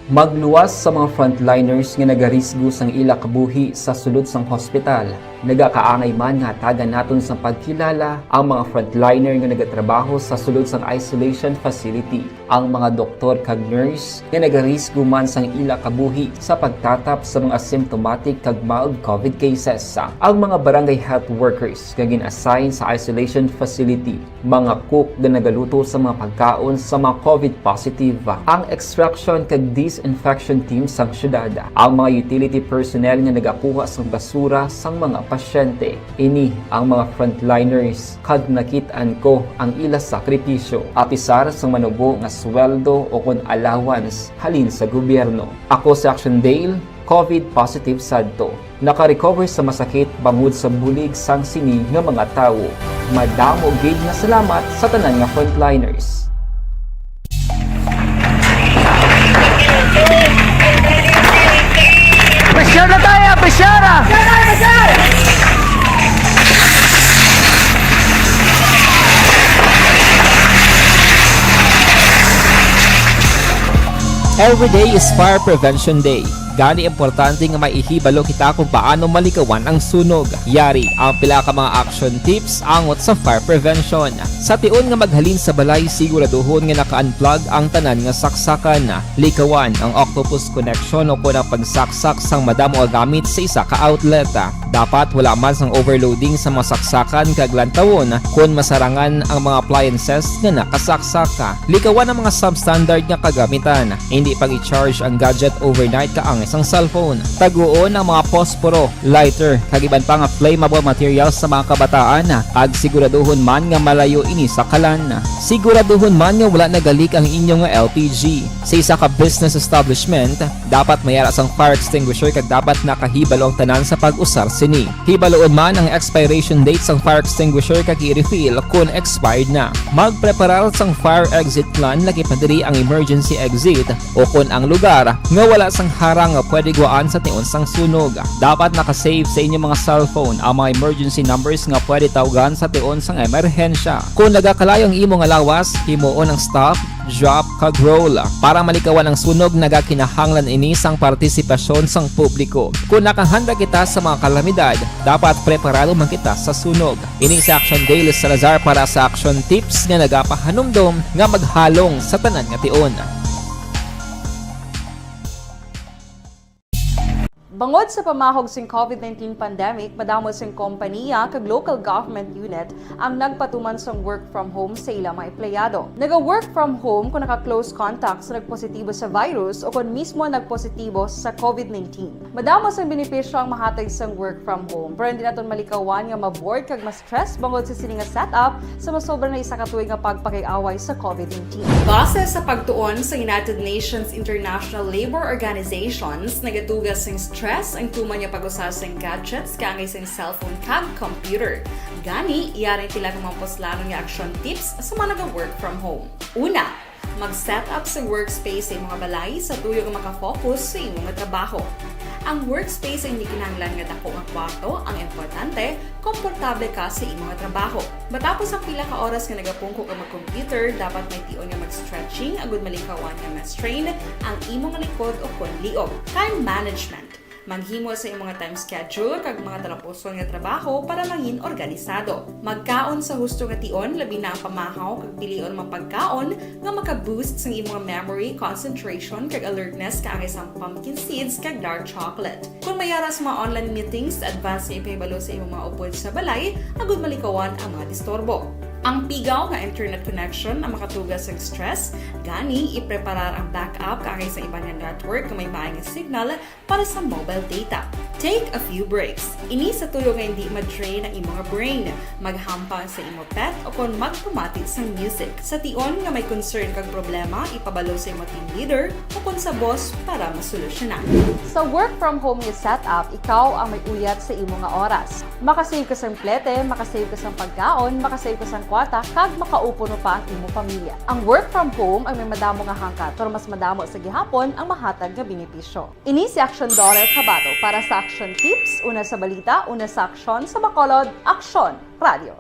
Magluwas sa mga frontliners nga nagarisgo sang ila kabuhi sa sulod sang hospital. Nagakaangay man nga hatagan naton sang pagkilala ang mga frontliner nga nagatrabaho sa sulod sang isolation facility, ang mga doktor kag nurse nga nagarisgo man sang ila kabuhi sa pagtatap sa mga asymptomatic kag mild COVID cases, ang mga barangay health workers nga gin-assign sa isolation facility, mga cook nga nagaluto sa mga pagkaon sa mga COVID positive, ang extraction kag disinfection team sang syudad, ang mga utility personnel nga nagakuha sang basura sang mga pasyente. Ini ang mga frontliners kag nakit-an ko ang ila sakripisyo, apisar sang manubo nga sweldo o kon allowance halin sa gobyerno. Ako si Action Dale, COVID positive sadto. Naka-recover sa masakit bangod sa bulig sang sini nga mga tawo. Madamo gid nga salamat sa tanan nga frontliners. Pressure na tayo! Pressure! Every day is Fire Prevention Day. Gani importante nga may ihibalo kita kung paano malikawan ang sunog. Yari ang pila ka mga action tips angot sa fire prevention. Sa tion nga maghalin sa balay, siguraduhon nga naka-unplug ang tanan nga saksakan. Likawan ang octopus connection o kon ang pagsaksak sang madamo nga gamit sa isa ka outlet. Dapat wala man sang overloading sa mga saksakan kag lantawon kon masarangan ang mga appliances nga nakasaksak. Likawan ang mga substandard nga kagamitan. Indi pag-i-charge ang gadget overnight kaangay sang cellphone. Taguon ang mga posporo, lighter, kag iban pa nga flammable materials sa mga kabataan, kag siguraduhon man nga malayo ini sa kalan. Siguraduhon man nga wala nagalik ang inyo nga L P G. Sa isa ka business establishment, dapat may ara sang fire extinguisher kag dapat nakahibalo ang tanan sa pag-usar sini. Hibaluon man ang expiration date sang fire extinguisher kag i-refill kon expired na. Magpreparar sang fire exit plan, lakip na diri ang emergency exit o kon ang lugar nga wala sang harang nga pwede gwaan sa tion sang sunog. Dapat naka-save sa inyo mga cellphone ang mga emergency numbers nga pwede tawgan sa tion sang emerhensya. Kon nagakalayo ang imo nga lawas, himuon ang stop, drop, kag roll. Para malikawan ang sunog, nagakinahanglan ini sang partisipasyon sang publiko. Kon nakahanda kita sa mga kalamidad, dapat preparado man kita sa sunog. Ini si Action Dale Salazar para sa Action Tips nga nagapahanumdom nga maghalong sa tanan nga tion. Bangod sa pamahog sing COVID nineteen pandemic, madamo sing kompaniya kag local government unit ang nagpatuman sang work from home sa ilang mga empleyado. Naga-work from home kung naka-close contact sa nagpositibo sa virus o kon mismo nagpositibo sa COVID nineteen. Madamo sang benepisyo ang mahatag sang work from home, pero hindi naton malikawan nga ma-bored kag ma-stress bangod sa sini nga setup sa masobra na isa ka tuig nga pagpakig-away sa COVID nineteen. Base sa pagtuon sa United Nations International Labour Organizations, nagatuga sing stress ang tuman nga pag-usa sing gadgets kaangay sing cellphone kag computer. Gani, yari sila kung mga puslanon nga action tips sa mga naga-work from home. Una, mag-set up sa workspace sa imong balay sa tuyo nga makafocus sa imong trabaho. Ang workspace ay hindi kinahanglan nga dako nga kwarto, ang importante, komportable ka sa imong trabaho. Matapos ang pila ka oras nga nagapungko ka mag-computer, dapat may tion nga mag-stretching agud malikawan nga ma-strain ang imong likod o kon liog. Time management. Maghimo sa imong time schedule kag mga talapuson nga trabaho para mangin organisado. Magkaon sa husto nga tion, labi na ang pamahaw kag pilion mga pagkaon nga maka-boost sang imong memory, concentration, kag alertness kaangay sang pumpkin seeds kag dark chocolate. Kung may ara sa mga online meetings, advance nga ipahibalo sa imong mga upod sa balay agud malikawan ang mga disturbo. Ang pigaw nga internet connection ang makatuga sang stress, gani ipreparar ang backup kaangay sa iban nga network nga may maay nga signal para sa mobile data. Take a few breaks. Ini sa tuyo nga hindi ma-drain ang imo nga brain. Maghampang sa imo pet o kon magpamati sang music. Sa tion nga may concern kag problema, ipabalo sa imo team leader o kon sa boss para masolusyonan. Sa work from home nga setup, ikaw ang may uyat sa imo nga oras. Makasave ka sang plete, makasave ka sang pagkaon, makasave ka sang kwarta, kag makaupod pa ang imo pamilya. Ang work from home ang may madamo nga hangkat, pero mas madamo sa gihapon ang mahatag nga benepisyo. Ini si Action Daughter Kabato para sa Action Tips, una sa balita, una sa aksyon, sa Bacolod, Aksyon Radio.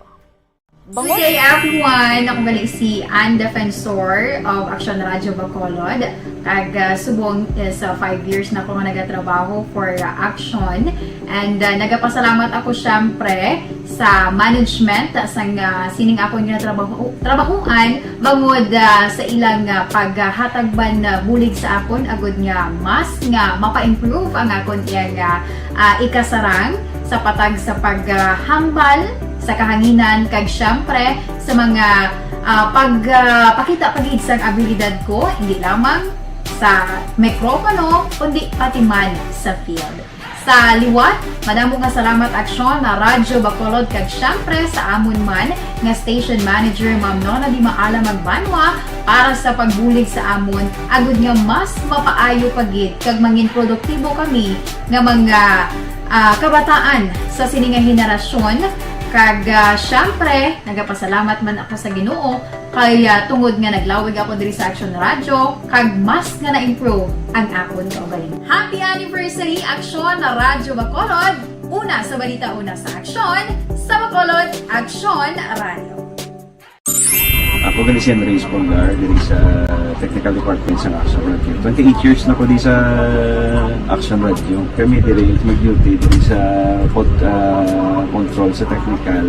Good day, everyone. Ako gali si Ann Defensor of Action Radio Bacolod. Kag, ah, subong is, ah, five years na ko nga nagatrabaho for, ah, Action. And, ah, nagapasalamat ako, syempre, sa management sang, ah, sining akon nga trabaho, trabahuan bangod, ah, sa ilang, ah, paghatag man, ah, bulig sa akon agud nga mas nga mapa-improve ang akon iyang, ah, ah, ikasarang sa patag sa paghambal sa kahanginan kag syempre sa mga, ah, pag, ah, pakita pa gid sang abilidad ko, hindi lamang sa mikropono, kundi pati man sa field. Sa liwat, madamo nga salamat Aksyon na Radyo Bacolod kag syempre sa amon man nga station manager, Ma'am Nona Di Maala Magbanwa, para sa pagbulig sa amon, agud nga mas mapaayo pa gid kag mangin produktibo kami nga mga, ah, kabataan sa sini nga henerasyon. Kag, ah, syempre, nagapasalamat man ako sa Ginoo kay, ah, tungod nga naglawig ako diri sa Aksyon Radyo, kag mas nga na-improve ang akon kaugalingon. Happy anniversary, Aksyon na Radyo Bacolod! Una sa balita, una sa aksyon, sa Bacolod, Aksyon Radyo. Ako gali si Andres Polgar, diri sa Technical Department sa Action Radio. Twenty-eight years na ko di sa Action Radio. Kami diri mag-duty diri sa pod-, ah, control sa technical.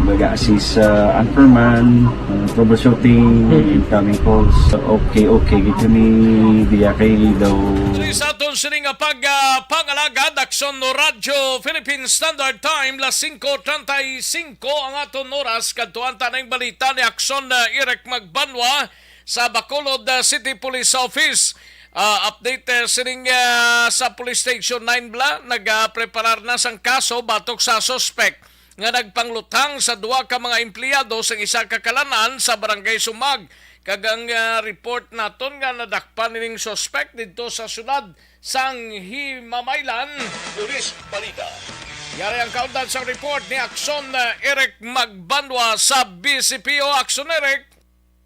Mag-assist sa anchorman, ah, troubleshooting, Mm. incoming calls. Okay, okay, gid kami diya kay daw. Sa aton sini nga pag, ah, pangalagad, Aksyon Radyo Philippine Standard Time, las singko treinta y cinco ang aton oras. Kadtuan ta ning balita ni Aksyon, ah, Eric Magbanwa sa Bacolod, ah, City Police Office. Ah, update, ah, sining, ah, sa Police Station nine bala, nagapreparar na sang kaso batok sa suspek nga nagpangluthang sa duha ka mga empleyado sang isa ka kalanan sa Barangay Sumag. Kag ang, ah, report naton nga nadakpan nining suspek didto sa syudad sang Himamaylan. Police Balita. Yari ang kaundan sang report ni Aksyon, ah, Eric Magbanwa sa B C P O. Aksyon, Eric.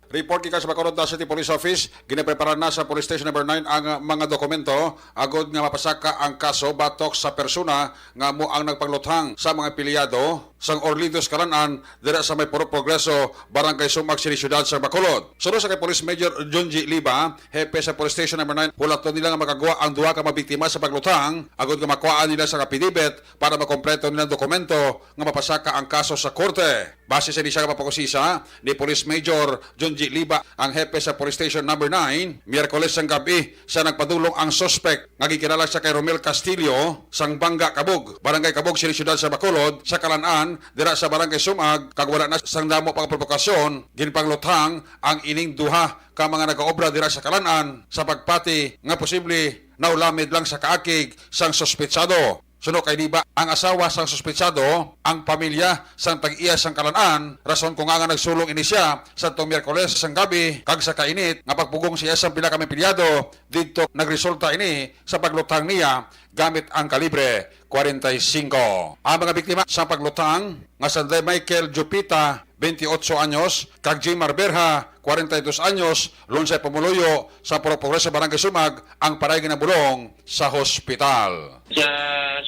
Report gikan sa Bacolod City Police Office, ginaprepara na sa Police Station Number nine ang mga dokumento agud nga mapasaka ang kaso batok sa persona nga amo ang nagpangluthang sa mga empleyado. sang Orlitos, Calan-an, dira sa may Purok Progreso, Barangay Sumag, City Siyudad sa Bacolod. Suno sa kay Police Major Junji Liba, hepe sa Police Station Number nine, hulaton nila nga makagwa ang duha ka mga biktima sa pagluthang, agod nga makuhaan nila sa affidavit para makompleto nilang dokumento nga mapasaka ang kaso sa korte. Base sa inisyal nga pagpakusisa ni Police Major Junji Liba, ang hepe sa Police Station Number nine, Miyerkules sang gab-i sa nagpadulong ang suspek nga gikilala sa kay Romel Castillo, sang Bangga, Cabug, Barangay Cabug, City Siyudad sa Bacolod, sa Kalan-an, dira sa Barangay Sumag, kag wala na sang damo pang provokasyon, ginpangluthang ang ining duha ka mga nagaobra dira sa Kalan-an sa pagpati nga posible naulamid lang sa kaakig sang suspetsado. Suno kay Liba, ang asawa sang suspetsado, ang pamilya sang tag-iya sang Kalan-an, rason kung ngaa nagsulong ini siya sadtong Miyerkules sang gab-i, kag sa kainit nga pagpugong sa iya sang pila ka mga empleyado, didto nagresulta ini sa pagluthang niya gamit ang kalibre forty-five. Ang mga biktima sa pagluthang nga sanday Michael Jupita, twenty-eight anyos, kag Jimar Berha, forty-two anyos, lunsay pumuluyo sa Purok Progreso, Barangay Sumag, ang paray ginabulong sa hospital. Sa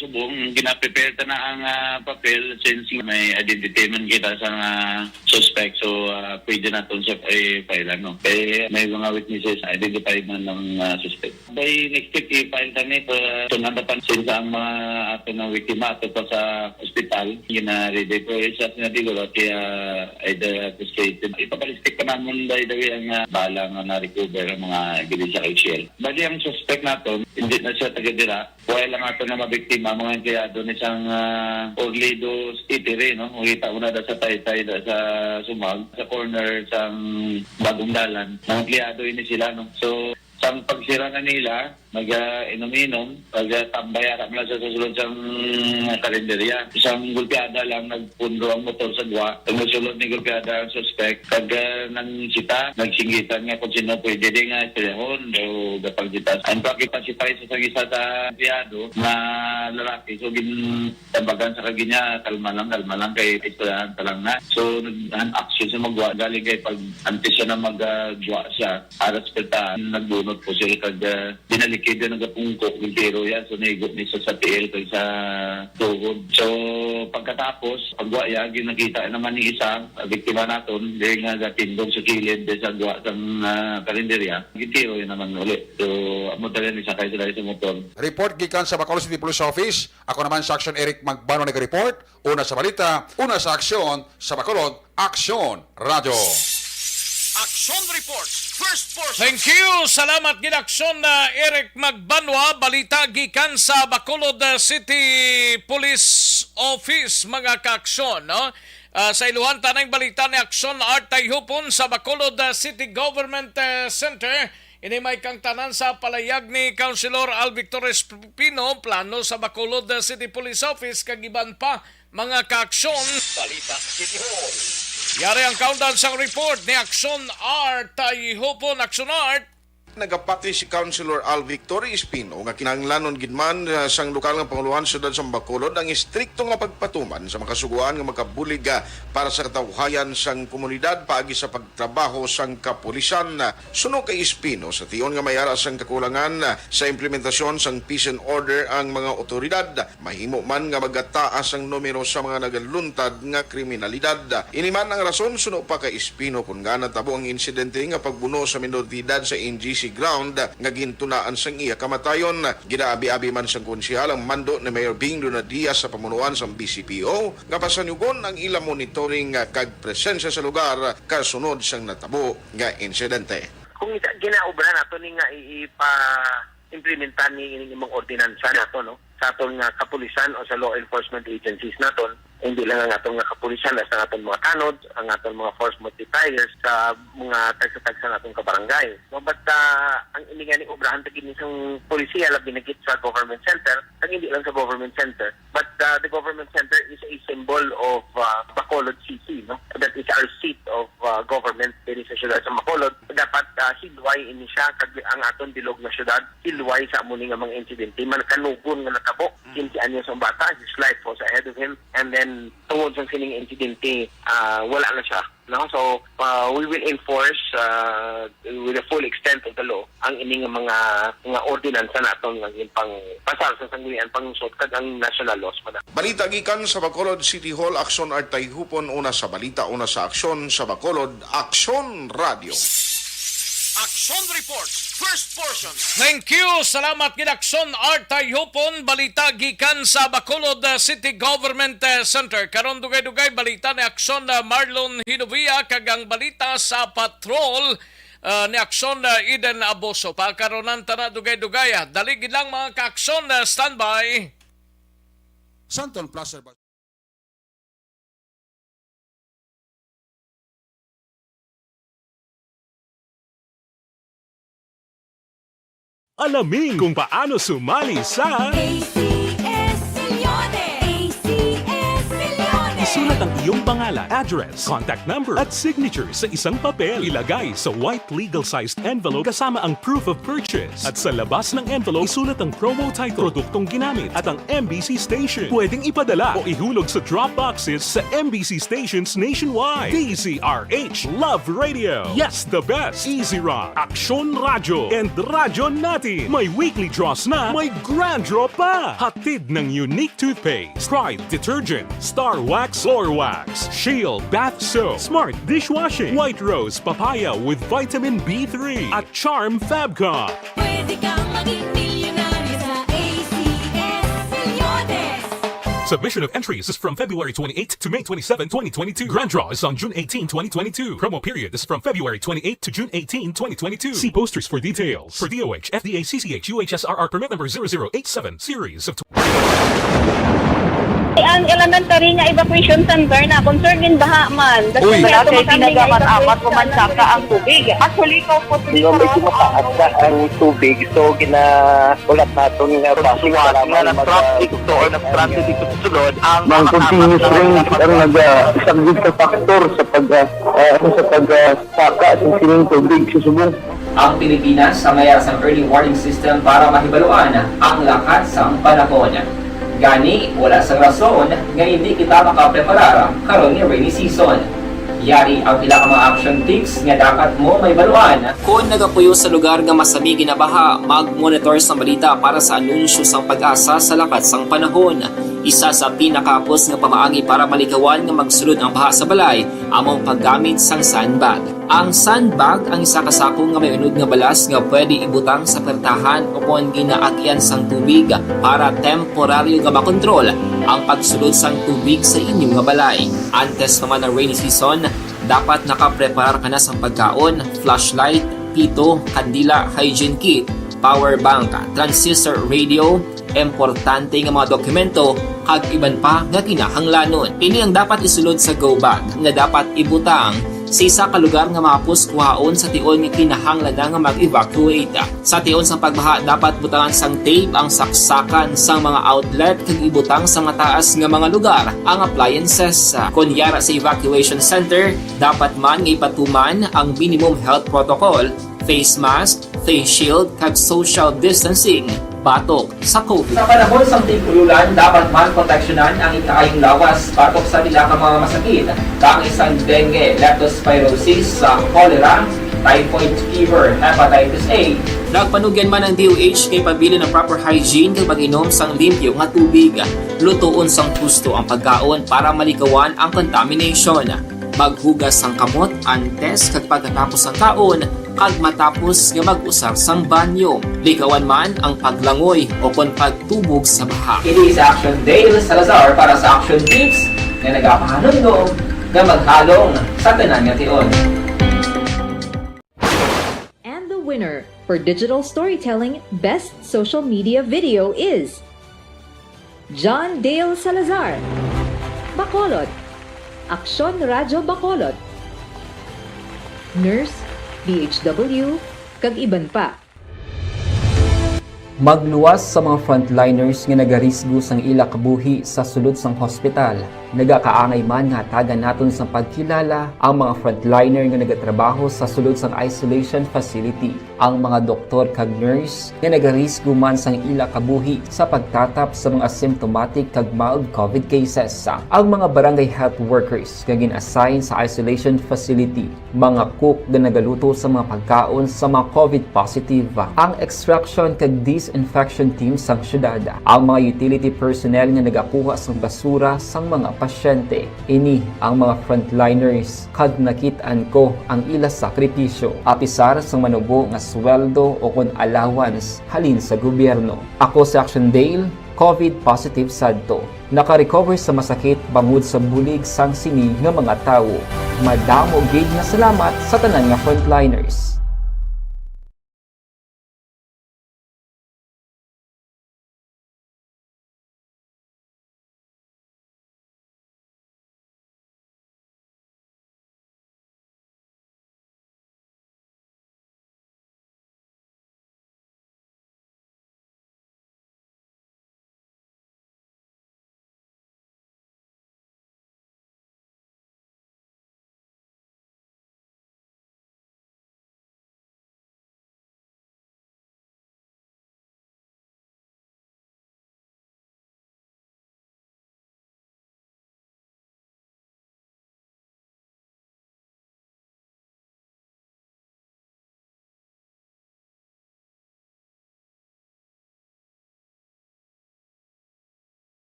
subong, ginaprepare ta na ang, ah, papel since may identity man kita sa, ah, suspect. So, ah, pwede naton siya i-file, ano. Kay may mga witnesses, identified man ang, ah, suspect. By next week, i-file kami sa sunod na pan-, since ang mga ato nga biktima ato pa sa ospital, gina-ready ko. Isa na di ko, kaya either at the state. Ipabalistik pa naman, by the way, ang, ah, bala nga na-recover ang mga ebidensya kay Shell. Bali, ang suspect nato, hindi na siya taga dira. Wala lang ato na mabiktima, mga empleyado ni sang, ah, Orlido Eatery, no? Makita mo na da sa taytay, da sa Sumag, sa corner sang Bagong Dalan. Mga empleyado ini sila, no? So, sang pagsira na nila, nag-inom-inom, nagtambay ata mula sa sulod sang karinderya. Isang gulpiada lang, nagpundo ang motor sa gwa. Ang sulod ni gulpiada ang suspect, kag, ah, nang sita, nagsinggitan nga kung sino pwede di nga istoryahon o gapang sita. Ang pakipasipay sa sang isa sa empleyado na lalaki, so gin-, tambagan sa kag niya, "Kalma lang, kalma lang, kay istoryahan ta lang na." So, nag-, ang action sa magwa, galing kay pag, antes siya na mag, ah, gwa siya, aras pa ta, nagbunot po sila kag, ah, binalikid na nagapungko, yung tiro yan, so naigo ni sa, sa tiil kag sa tuhod. So, pagkatapos, pagwa ya, ginakita naman ni isa, ah, biktima naton, dahil nga gatindog sa kilid, dahil sa gwa sang, ah, karinderya, gitiro yun naman ulit. So, amo talaga ni sakay sila sa motor. Report gikan sa Bacolod City Police Office. Ako naman sa Aksyon, Eric Magbano, nag-report. Una sa balita, una sa aksyon, sa Bacolod, Aksyon Radyo. Action Report, first person. Thank you. Salamat gid, Aksyon, na Eric Magbanwa. Balita gikan sa Bacolod, uh, City Police Office, mga kaaksyon, no? Uh, sa iluhan, tanang balita ni Aksyon Art Tayhupon sa Bacolod, uh, City Government, uh, Center. Ini may kang tanan sa palayag ni Councilor Al Victor Espino, plano sa Bacolod City Police Office kag iban pa mga kaaksyon. Balita City Hall. Yari ang kaundan sang report ni Aksyon Art Tayhupon. Aksyon Art. Nagapati si Councilor Al Victor Espino nga kinahanglanon gid man, ah, sang lokal nga pangulohan sa siyudad sa Bacolod ang estrikto nga pagpatuman sa makasugoan nga makabulig, ah, para sa katawhayan sang komunidad paagi sa pagtrabaho sang kapulisan. Suno kay Espino, sa tion nga may ara sang kakulangan sa implementasyon sang peace and order ang mga otoridad, mahimo man nga magataas ang numero sa mga nagaluntad nga kriminalidad. Ini man ang rason, suno pa kay Espino, kon ngaa natabo ang insidente nga pagbuno sa minor de edad sa N G C ground nga gintunaan sang iya kamatayon. Ginaabi-abi man sang konsehal ang mando ni Mayor Bing Luna Diaz sa pamunuan sang B C P O nga pasanyugon ang ila monitoring kag presensya sa lugar kasunod sang natabo nga insidente. Kung isa ginaobra nato ni nga i-, ipa-implementar ni ining imong ordinansa nato, no? Sa aton nga kapulisan o sa law enforcement agencies naton, hindi lang ang aton nga kapulisan, basta ang aton mga tanod, ang aton mga force multipliers sa mga tagsa-tagsa naton ka barangay, no? But, ah, ang ini nga ni obrahan ta gid ni sang polisiya, labi na gid sa government center, ang hindi lang sa government center, but, ah, the government center is a symbol of, ah, Bacolod City, no? That is our seat of, ah, government diri sa siyudad sa Bacolod. Dapat, ah, hilway ini siya, kag ang aton bilog nga siyudad, hilway sa amo ni nga mga insidente, man kanugon nga natabo. Quince anyos ang bata, his life was ahead of him. And then, tungod sa sining insidente, ah, wala na siya. No? So, ah, we will enforce, ah, with the full extent of the law ang ining mga, mga ordinansa naton nga ginpangpasar sa sangguniang panlungsod kag ang national laws pa na. Balita gikan sa Bacolod City Hall, Aksyon Art Tayhupon una sa balita, una sa aksyon sa Bacolod, Aksyon Radio. Action Report, first portion. Thank you. Salamat gid, Aksyon Art Tayhupon. Balita gikan sa Bacolod, uh, City Government, uh, Center. Karon, dugay-dugay balita ni Aksyon, uh, Marlon Hinovia, kag ang balita sa patrol, uh, ni Aksyon, uh, Eden Aboso. Pakaronan ta na dugay-dugay, ah. Dali gid lang, mga ka-aksyon, uh, standby. Santon Plaza. Alamin kung paano sumali sa A C S Milyones! A C S Milyones! Isulat ang iyong pangalan, address, contact number, at signature sa isang papel. Ilagay sa white legal-sized envelope kasama ang proof of purchase. At sa labas ng envelope, isulat ang promo title, produktong ginamit, at ang M B C station. Pwedeng ipadala o ihulog sa drop boxes sa M B C stations nationwide. D Z R H Love Radio. Yes, the best. Easy Rock, Aksyon Radyo, and Radyo Natin. May weekly draws na, may grand draw pa. Hatid ng Unique Toothpaste, Pride Detergent, Star Wax Floor Wax, Shield Bath Soap, Smart Dishwashing, White Rose Papaya with Vitamin B three, at Charm Fabcon. Pwede kang maging milyonaryo sa A C S Milyones. Submission of entries is from February twenty-eight to May twenty-seven, twenty twenty-two. Grand draw is on June eighteen, twenty twenty-two. Promo period is from February twenty-eight to June eighteen, twenty twenty-two. See posters for details. For D O H, F D A, C C H, U H S R R permit number zero zero eight seven, series of Ang elementary nga evacuation center na concern in baha man. Uy. Wala kay tinaga man amat ko man saka ang tubig. Actually, ko po. Di ba may kumataas na ang tubig, so ginahulat naton nga basi nga na-traffic to or na-stranded dito sa sulod ang mga continuous rain ang naga-, isa gid sa factor sa pag, ah, ah, ano, sa pag, ah, saka sa sining tubig sa subong. Ang Pilipinas sa mayara sang early warning system para mahibaluan ang lakat sang panahon. Gani, wala sang rason nga hindi kita makapreparar karon nga rainy season. Yari ang pila ka mga action tips nga dapat mo mahibaluan. Kon nagapuyo sa lugar nga masami ginabaha, mag-monitor sang balita para sa anunsyo sang PAGASA sa lakat sang panahon. Isa sa pinakahapos nga pamaagi para malikawan nga magsulod ang baha sa balay amo ang paggamit sang sandbag. Ang sandbag ang isa ka sako nga may unod nga balas nga pwede ibutang sa pertahan o kon ginaagyan sang tubig para temporaryo nga makontrol ang pagsulod sang tubig sa inyo nga balay. Antes pa man ang rainy season, dapat nakapreparar ka na sang pagkaon, flashlight, pito, kandila, hygiene kit, power bank, transistor radio, importante nga mga dokumento, kag iban pa nga kinahanglanon. Ini ang dapat isulod sa go bag nga dapat ibutang sa isa ka lugar nga mahapos kuhaon sa tion nga kinahanglan na nga mag-evacuate. Sa tion sang pagbaha, dapat butangan sang tape ang saksakan sang mga outlet kag ibutang sa mataas nga mga lugar ang appliances. Kon yara sa evacuation center, dapat man nga ipatuman ang minimum health protocol, face mask, face shield, kag social distancing batok sa COVID. Sa panahon sang tig-ulolan, dapat man proteksyonan ang ikaayong lawas batok sa pila ka mga masakit, kaangay sang dengue, leptospirosis, sa cholera, typhoid fever, hepatitis A. Nagpanugyan man ang D O H nga ipabilin ang proper hygiene kag pag-inom sang limpyo nga tubig. Lutoon sang husto ang pagkaon para malikawan ang contamination. Maghugas sang kamot antes kag pagkatapos sang kaon, kag matapos nga mag-usar sang banyo. Likawan man ang paglangoy o kon pagtubog sa baha. Ini si Action Dale Salazar para sa Action Tips nga nagapahanumdom nga maghalong sa tanan nga tion. And the winner for digital storytelling best social media video is John Dale Salazar, Bacolod, Aksyon Radyo Bacolod, Nurse, D H W, kag iban pa. Magluwas sa mga frontliners nga nagarisgo sang ila kabuhi sa sulod sang hospital. Nagakaangay man nga hatagan naton sang pagkilala ang mga frontliner nga nagatrabaho sa sulod sang isolation facility, ang mga doktor kag nurse nga nagarisgo man sang ila kabuhi sa pagtatap sa mga symptomatic kag mild covid cases, ang mga barangay health workers nga gin-assign sa isolation facility, mga cook nga nagaluto sa mga pagkaon sa mga covid positive, ang extraction kag disinfection team sang syudad, ang mga utility personnel nga nagakuha sang basura sang mga pasyente. Ini ang mga frontliners, kag nakit-an ko ang ila sakripisyo, apisar sang manubo nga sweldo o kon allowance halin sa gobyerno. Ako si Action Dale, covid positive sadto. Naka-recover sa masakit bangod sa bulig sang sini nga mga tawo. Madamo gid nga salamat sa tanan nga frontliners.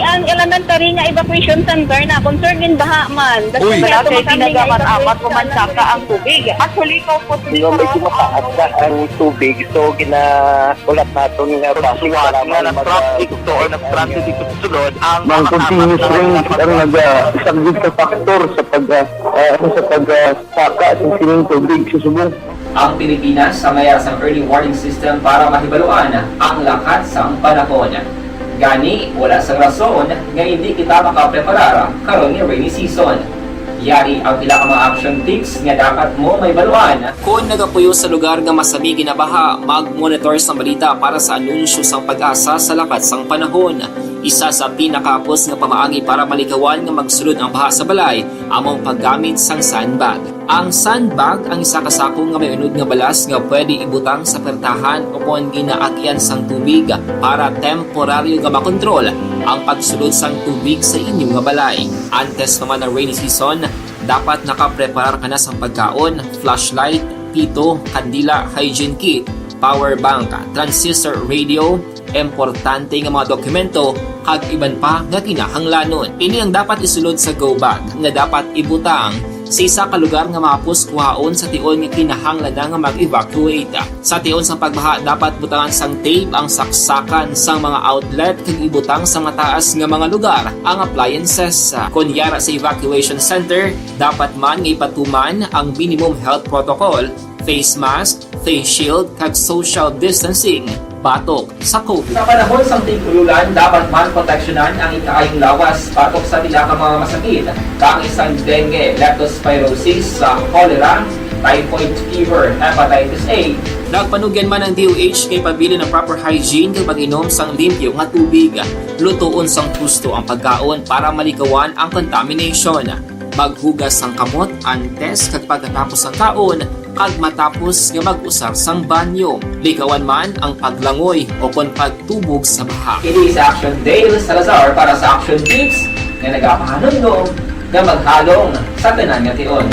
Ang elementary nga evacuation center na concern din baha man. Uy. Wala kay tinaga man amat mo man saka ang tubig. Actually, ko po. Nga medyo mataas na ang tubig, so ginaulat naton nga traffic nga nag-traffic to or nag-transit dito sa sulod ang mga continuous rain ang nagasaglit sa factor sa pag, ah, ah, sa pag, ah, saka sa sining tubig sa subong. Ang Pilipinas sa mayara sang early warning system para mahibaluan ang lakat sang panahon. Gani, wala sang rason nga hindi kita makapreparar karon nga rainy season. Yari ang pila ka mga action tips nga dapat mo mahibaluan. Kon nagapuyo sa lugar nga masami ginabaha, mag-monitor sang balita para sa anunsyo sang PAGASA sa lakat sang panahon. Isa sa pinakahapos nga pamaagi para malikawan nga magsulod ang baha sa balay amo ang paggamit sang sandbag. Ang sandbag ang isa ka sako nga may unod nga balas nga pwede ibutang sa pertahan ukon ginaagyan sang tubig para temporaryo nga makontrol ang pagsulod sang tubig sa inyo nga balay. Antes pa man ang rainy season, dapat nakapreparar ka na sang pagkaon, flashlight, pito, kandila, hygiene kit, power bank, transistor radio, importante nga mga dokumento, kag iban pa nga kinahanglanon. Ini ang dapat isulod sa go bag nga dapat ibutang sa isa ka lugar nga mahapos kuhaon sa tion nga kinahanglan na nga mag-evacuate. Sa tion sang pagbaha, dapat butangan sang tape ang saksakan sang mga outlet kag ibutang sa mataas nga mga lugar ang appliances. Kon yara sa evacuation center, dapat man nga ipatuman ang minimum health protocol, face mask, face shield, kag social distancing batok sa covid. Sa panahon sang tig-ululan, dapat man proteksyonan ang ikaayong lawas batok sa pila ka mga masakit, kaangay sang dengue, leptospirosis, sa cholera, typhoid fever, hepatitis A. Nagpanugyan man ang D O H nga ipabilin ang proper hygiene kag pag-inom sang limpyo nga tubig. Lutoon sang husto ang pagkaon para malikawan ang contamination. Maghugas sang kamot antes kag pagkatapos sang kaon, kag matapos nga mag-usar sang banyo. Likawan man ang paglangoy o kon pagtubog sa baha. Ini si Action Dale Salazar para sa Action Tips nga nagapahanumdom nga maghalong sa tanan nga tion.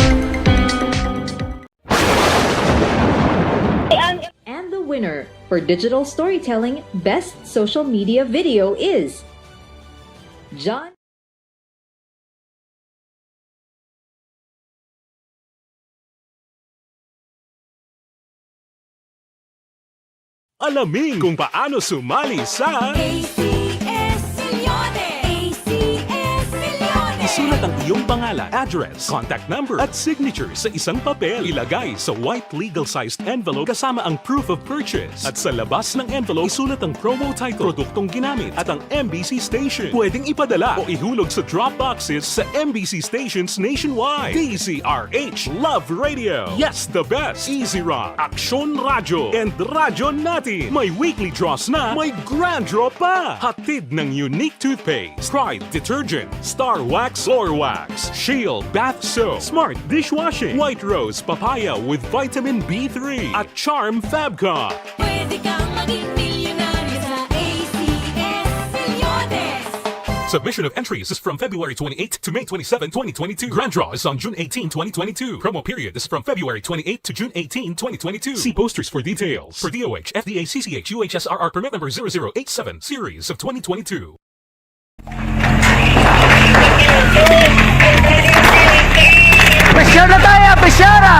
And the winner for digital storytelling best social media video is John Alamin kung paano sumali sa A C S Millones! A C S Millones! Isulat ang iyong pangalan, address, contact number, at signature sa isang papel. Ilagay sa white legal-sized envelope kasama ang proof of purchase. At sa labas ng envelope, isulat ang promo title, produktong ginamit, at ang M B C station. Pwedeng ipadala o ihulog sa drop boxes sa M B C stations nationwide. D Z R H Love Radio. Yes, the best. Easy Rock, Aksyon Radyo, and Radyo Natin. May weekly draws na, may grand draw pa. Hatid ng Unique Toothpaste, Pride Detergent, Star Wax Floor Wax, Shield Bath Soap, Smart Dishwashing, White Rose Papaya with Vitamin B three, at Charm Fabcon. Pwede kang maging milyonaryo sa A C S Millones. Submission of entries is from February twenty-eighth to May twenty-seven, twenty twenty-two. Grand draw is on June eighteen, twenty twenty-two. Promo period is from February twenty-eighth to June eighteen, twenty twenty-two. See posters for details. For D O H, F D A, C C H, U H S R R permit number zero zero eight seven, series of twenty twenty-two. Pisyara tayo! Pisyara!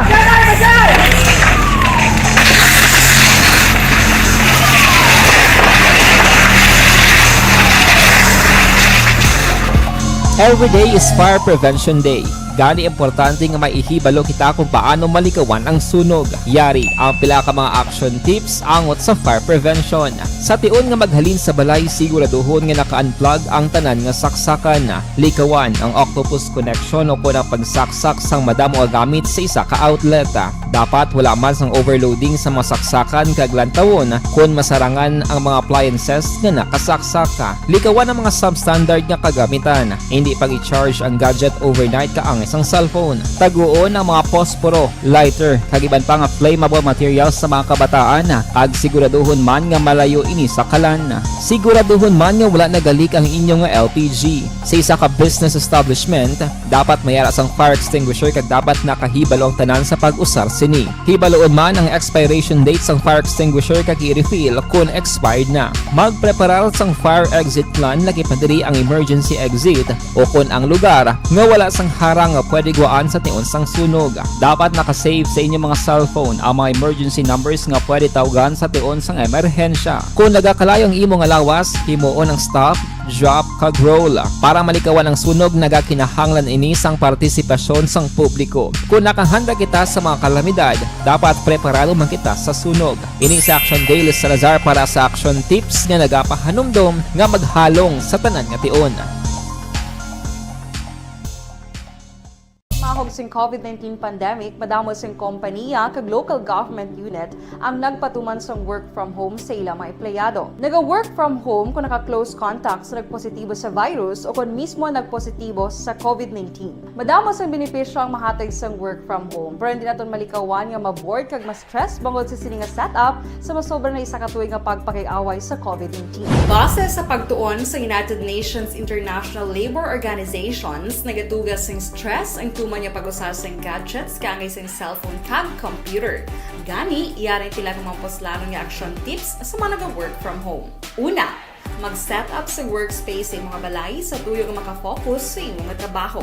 Every day is Fire Prevention Day. Gani importante nga maihibalo kita kung paano malikawan ang sunog. Yari ang pila ka mga action tips angot sa fire prevention. Sa tion nga maghalin sa balay, siguraduhon nga naka-unplug ang tanan nga saksakan. Likawan ang octopus connection o kon ang pagsaksak sang madamo nga gamit sa isa ka outlet. Dapat wala man sang overloading sa mga saksakan kag lantawon kon masarangan ang mga appliances nga nakasaksak. Likawan ang mga substandard nga kagamitan. Hindi pag-i-charge ang gadget overnight kaangay sang cellphone. Taguon ang mga posporo, lighter, kag iban pa nga flammable materials sa mga kabataan, kag siguraduhon man nga malayo ini sa kalan. Siguraduhon man nga wala nagalik ang inyo nga L P G. Sa isa ka business establishment, dapat may ara sang fire extinguisher kag dapat nakahibalo ang tanan sa pag-usar sini. Hibaluon man ang expiration date sang fire extinguisher kag i-refill kon expired na. Magpreparar sang fire exit plan, lakip na diri ang emergency exit, ukon ang lugar nga wala sang harang nga pwede guwaan sa tion sang sunog. Dapat naka-save sa inyo mga cellphone ang mga emergency numbers nga pwede tawgan sa tion sang emerhensya. Kon nagakalayo ang imo nga lawas, himuon ang stop, drop, kag roll. Para malikawan ang sunog, nagakinahanglan ini sang partisipasyon sang publiko. Kon nakahanda kita sa mga kalamidad, dapat preparado man kita sa sunog. Ini si Action Dale Salazar para sa Action Tips nga nagapahanumdom nga maghalong sa tanan nga tion. Mahog sing COVID nineteen pandemic, madamo sing kompaniya kag local government unit ang nagpatuman sang work from home sa ila mga empleyado. Naga-work from home kon naka-close contact sa nagpositibo sa virus o kon mismo nagpositibo sa COVID nineteen. Madamo sang benepisyo ang mahatag sang work from home, pero hindi naton malikawan nga ma-bored kag ma-stress bangod sa sini nga setup sa masobra na isa ka tuig nga pagpakig-away sa COVID nineteen. Base sa pagtuon sa United Nations International Labor Organizations, nagatuga sing stress ang tuman nga pag-usa sing gadgets kaangay sing cellphone kag computer. Gani, yari ang pila ka mga puslanon nga action tips sa mga naga-work from home. Una, mag-set up sa workspace sa imo nga balay sa tuyo nga maka-focus sa imo nga trabaho.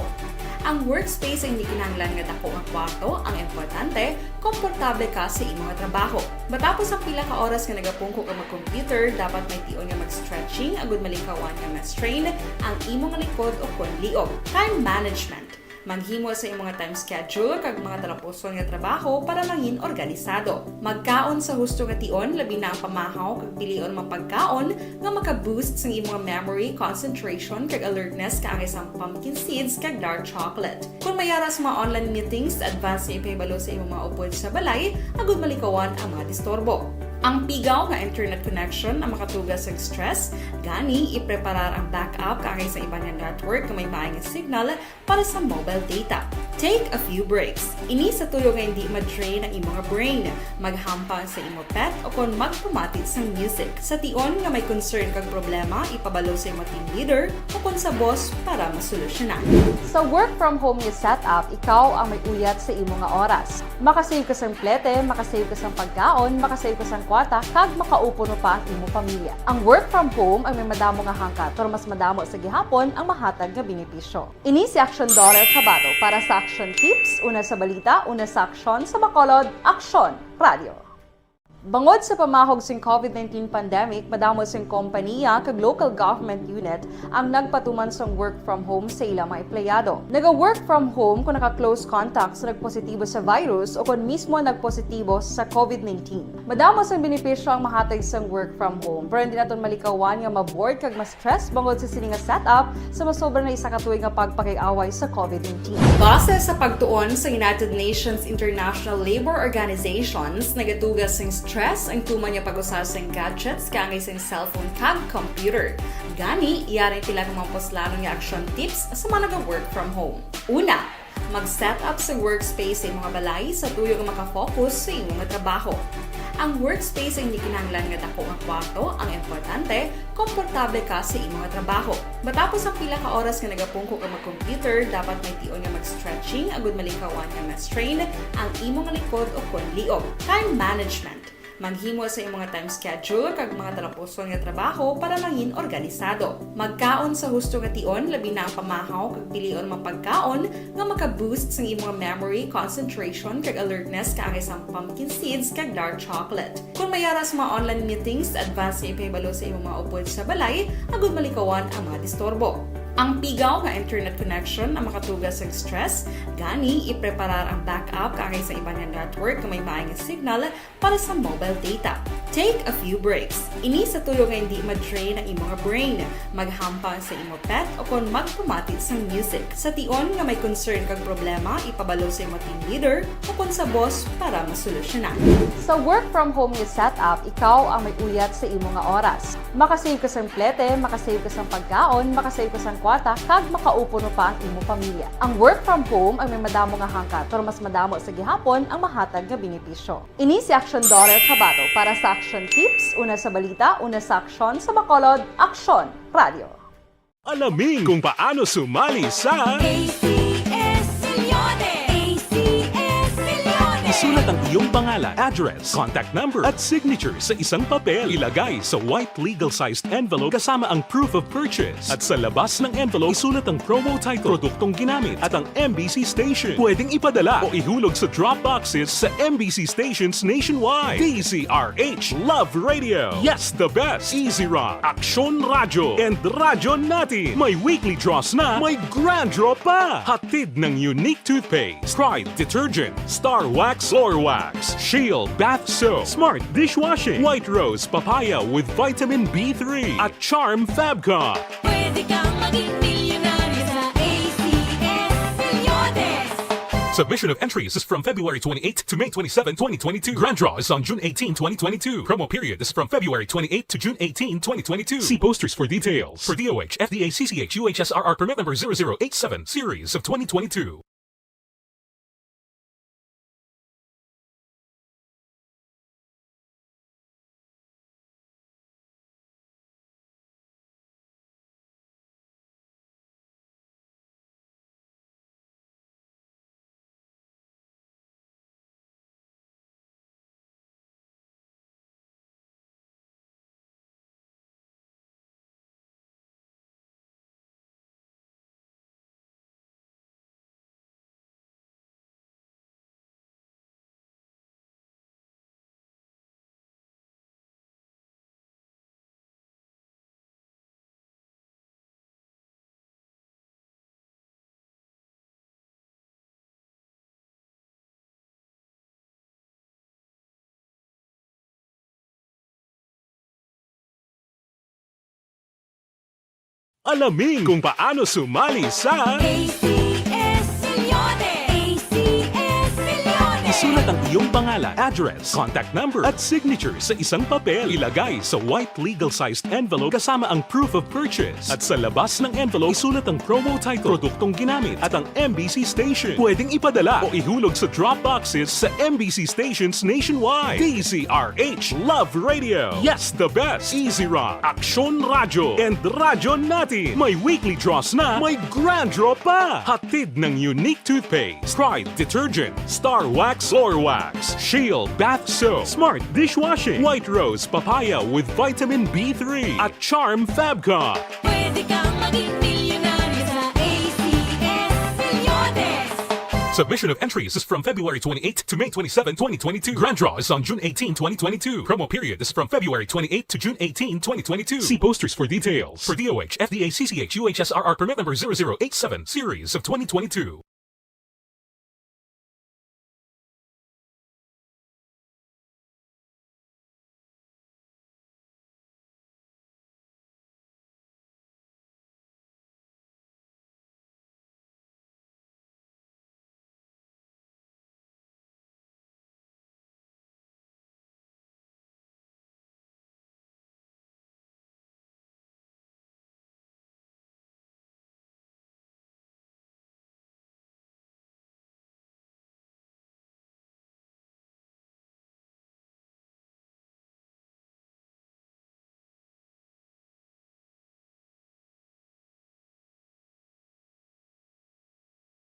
Ang workspace ay hindi kinahanglan nga dako nga kwarto, ang importante, komportable ka sa imo nga trabaho. Matapos ang pila ka oras nga nagapungko ka mag-computer, dapat may tion nga mag-stretching agud malikawan nga ma-strain ang imo nga likod o kon liog. Time management. Maghimo sa imo nga time schedule kag mga talapuson nga trabaho para mangin organisado. Magkaon sa husto nga tion, labi na ang pamahaw kag pilion mga pagkaon nga maka-boost sang imo nga memory, concentration kag alertness kaangay sang pumpkin seeds kag dark chocolate. Kon may ara sa mga online meetings, advance nga ipahibalo sa imo mga upod sa balay agud malikawan ang mga disturbo. Ang pigaw nga internet connection ang makatuga sang stress, gani ipreparar ang backup kaangay sang iban nga network nga may maay nga signal para sa mobile data. Take a few breaks. Ini sa tuyo nga hindi ma-drain ang imo nga brain, maghampang sa imo pet o kon magpamati sang music. Sa tion nga may concern kag problema, ipabalo sa imo team leader o kon sa boss para masolusyonan. Sa work from home nga setup, ikaw ang may uyat sa imo nga oras. Makasave ka sang plete, makasave ka sang pagkaon, makasave ka sang kwarta, kag makaupo pa ang imo pamilya. Ang work from home ay may madamo nga hangkat, pero mas madamo sa gihapon ang mahatag nga benepisyo. Ini si Action Dollar Cabato para sa Action Tips, una sa balita, una sa aksyon, sa Bacolod, Aksyon Radio. Bangod sa pamahog sing COVID nineteen pandemic, madamo sing kompaniya kag local government unit ang nagpatuman sang work from home sa ilang mga empleyado. Naga-work from home kung naka-close contact sa nagpositibo sa virus o kon mismo nagpositibo sa COVID nineteen. Madamo sang benepisyo ang mahatag sang work from home, pero hindi naton malikawan nga ma-bored kag ma-stress bangod sa sini nga setup sa masobra na isa ka tuig nga pagpakig-away sa COVID nineteen. Base sa pagtuon sa United Nations International Labour Organizations, nagatuga sing stress ang tuman nga pag-usa sing gadgets kaangay sing cellphone kag computer. Gani, yari pila ka mga puslanon nga action tips sa mga naga-work from home. Una, mag-set up sa workspace sa imong balay sa tuyo nga makafocus sa imong trabaho. Ang workspace hindi kinahanglan nga dako nga kwarto, ang importante, komportable ka sa imong trabaho. Matapos ang pila ka oras nga nagapungko ka mag-computer, dapat may tion nga mag-stretching agud malikawan nga ma-strain ang imong likod o kon liog. Time management. Maghimo sa imong mga time schedule kag mga talapuson nga trabaho para mangin organisado. Magkaon sa husto nga tion, labi na ang pamahaw kag pilion mga pagkaon nga maka-boost sang imong memory, concentration, kag alertness kaangay sang pumpkin seeds kag dark chocolate. Kung may ara sa mga online meetings, advance nga ipahibalo sa imong mga upod sa balay agud malikawan ang mga disturbo. Ang pigaw nga internet connection ang makatuga sang stress, gani ipreparar ang backup kaangay sa iban nga network nga may maay nga signal para sa mobile data. Take a few breaks. Ini sa tuyo nga hindi ma-drain ang imong brain. Maghampang sa imo pet o kon magpamati sang music. Sa tion nga may concern kag problema, ipabalo sa imo team leader o kon sa boss para masolusyonan. Sa work from home nga setup, ikaw ang may uyat sa imo nga oras. Makasave ka sang plete, makasave ka sang pagkaon, makasave ka sang kwarta, kag makaupo pa ang imo pamilya. Ang work from home ang may madamo nga hangkat, pero mas madamo sa gihapon ang mahatag nga benepisyo. Ini si Action Daughter Kabato para sa Action Tips, una sa balita, una sa aksyon, sa Bacolod, Aksyon Radio. Alamin kung paano sumali sa A C S Millones. A C S Millones. Isulat ang iyong pangalan, address, contact number, at signature sa isang papel. Ilagay sa white legal-sized envelope kasama ang proof of purchase. At sa labas ng envelope, isulat ang promo title, produktong ginamit, at ang M B C station. Pwedeng ipadala o ihulog sa drop boxes sa M B C stations nationwide. D Z R H, Love Radio. Yes, the best. Easy Rock, Aksyon Radyo, and Radyo Natin. May weekly draws na, may grand draw pa. Hatid ng Unique Toothpaste, Pride Detergent, Star Wax Floor Wax, Shield Bath Soap, Smart Dishwashing, White Rose Papaya with Vitamin B three, at Charm Fabcon. Pwede kang maging milyonaryo sa A C S Millones. Submission of entries is from February twenty-eighth to May twenty-seven, twenty twenty-two. Grand draw is on June eighteen, twenty twenty-two. Promo period is from February twenty-eighth to June eighteen, twenty twenty-two. See posters for details. For D O H, F D A, C C H, U H S R R permit number zero zero eight seven, series of twenty twenty-two. Alamin kung paano sumali sa A C S Millones. A C S Millones. Isulat ang iyong pangalan, address, contact number, at signature sa isang papel. Ilagay sa white legal-sized envelope kasama ang proof of purchase. At sa labas ng envelope, isulat ang promo title, produktong ginamit, at ang M B C station. Pwedeng ipadala o ihulog sa drop boxes sa M B C stations nationwide. D Z R H, Love Radio. Yes, the best. Easy Rock, Aksyon Radyo, and Radyo Natin. May weekly draws na, may grand draw pa. Hatid ng Unique Toothpaste, Pride Detergent, Star Wax Floor Wax, Shield Bath Soap, Smart Dishwashing, White Rose Papaya with Vitamin B three, at Charm Fabcon. Pwede kang maging milyonaryo sa A C S Millones. Submission of entries is from February twenty-eighth to May twenty-seven, twenty twenty-two. Grand draw is on June eighteen, twenty twenty-two. Promo period is from February twenty-eighth to June eighteen, twenty twenty-two. See posters for details. For D O H, F D A, C C H, U H S R R permit number zero zero eight seven, series of twenty twenty-two.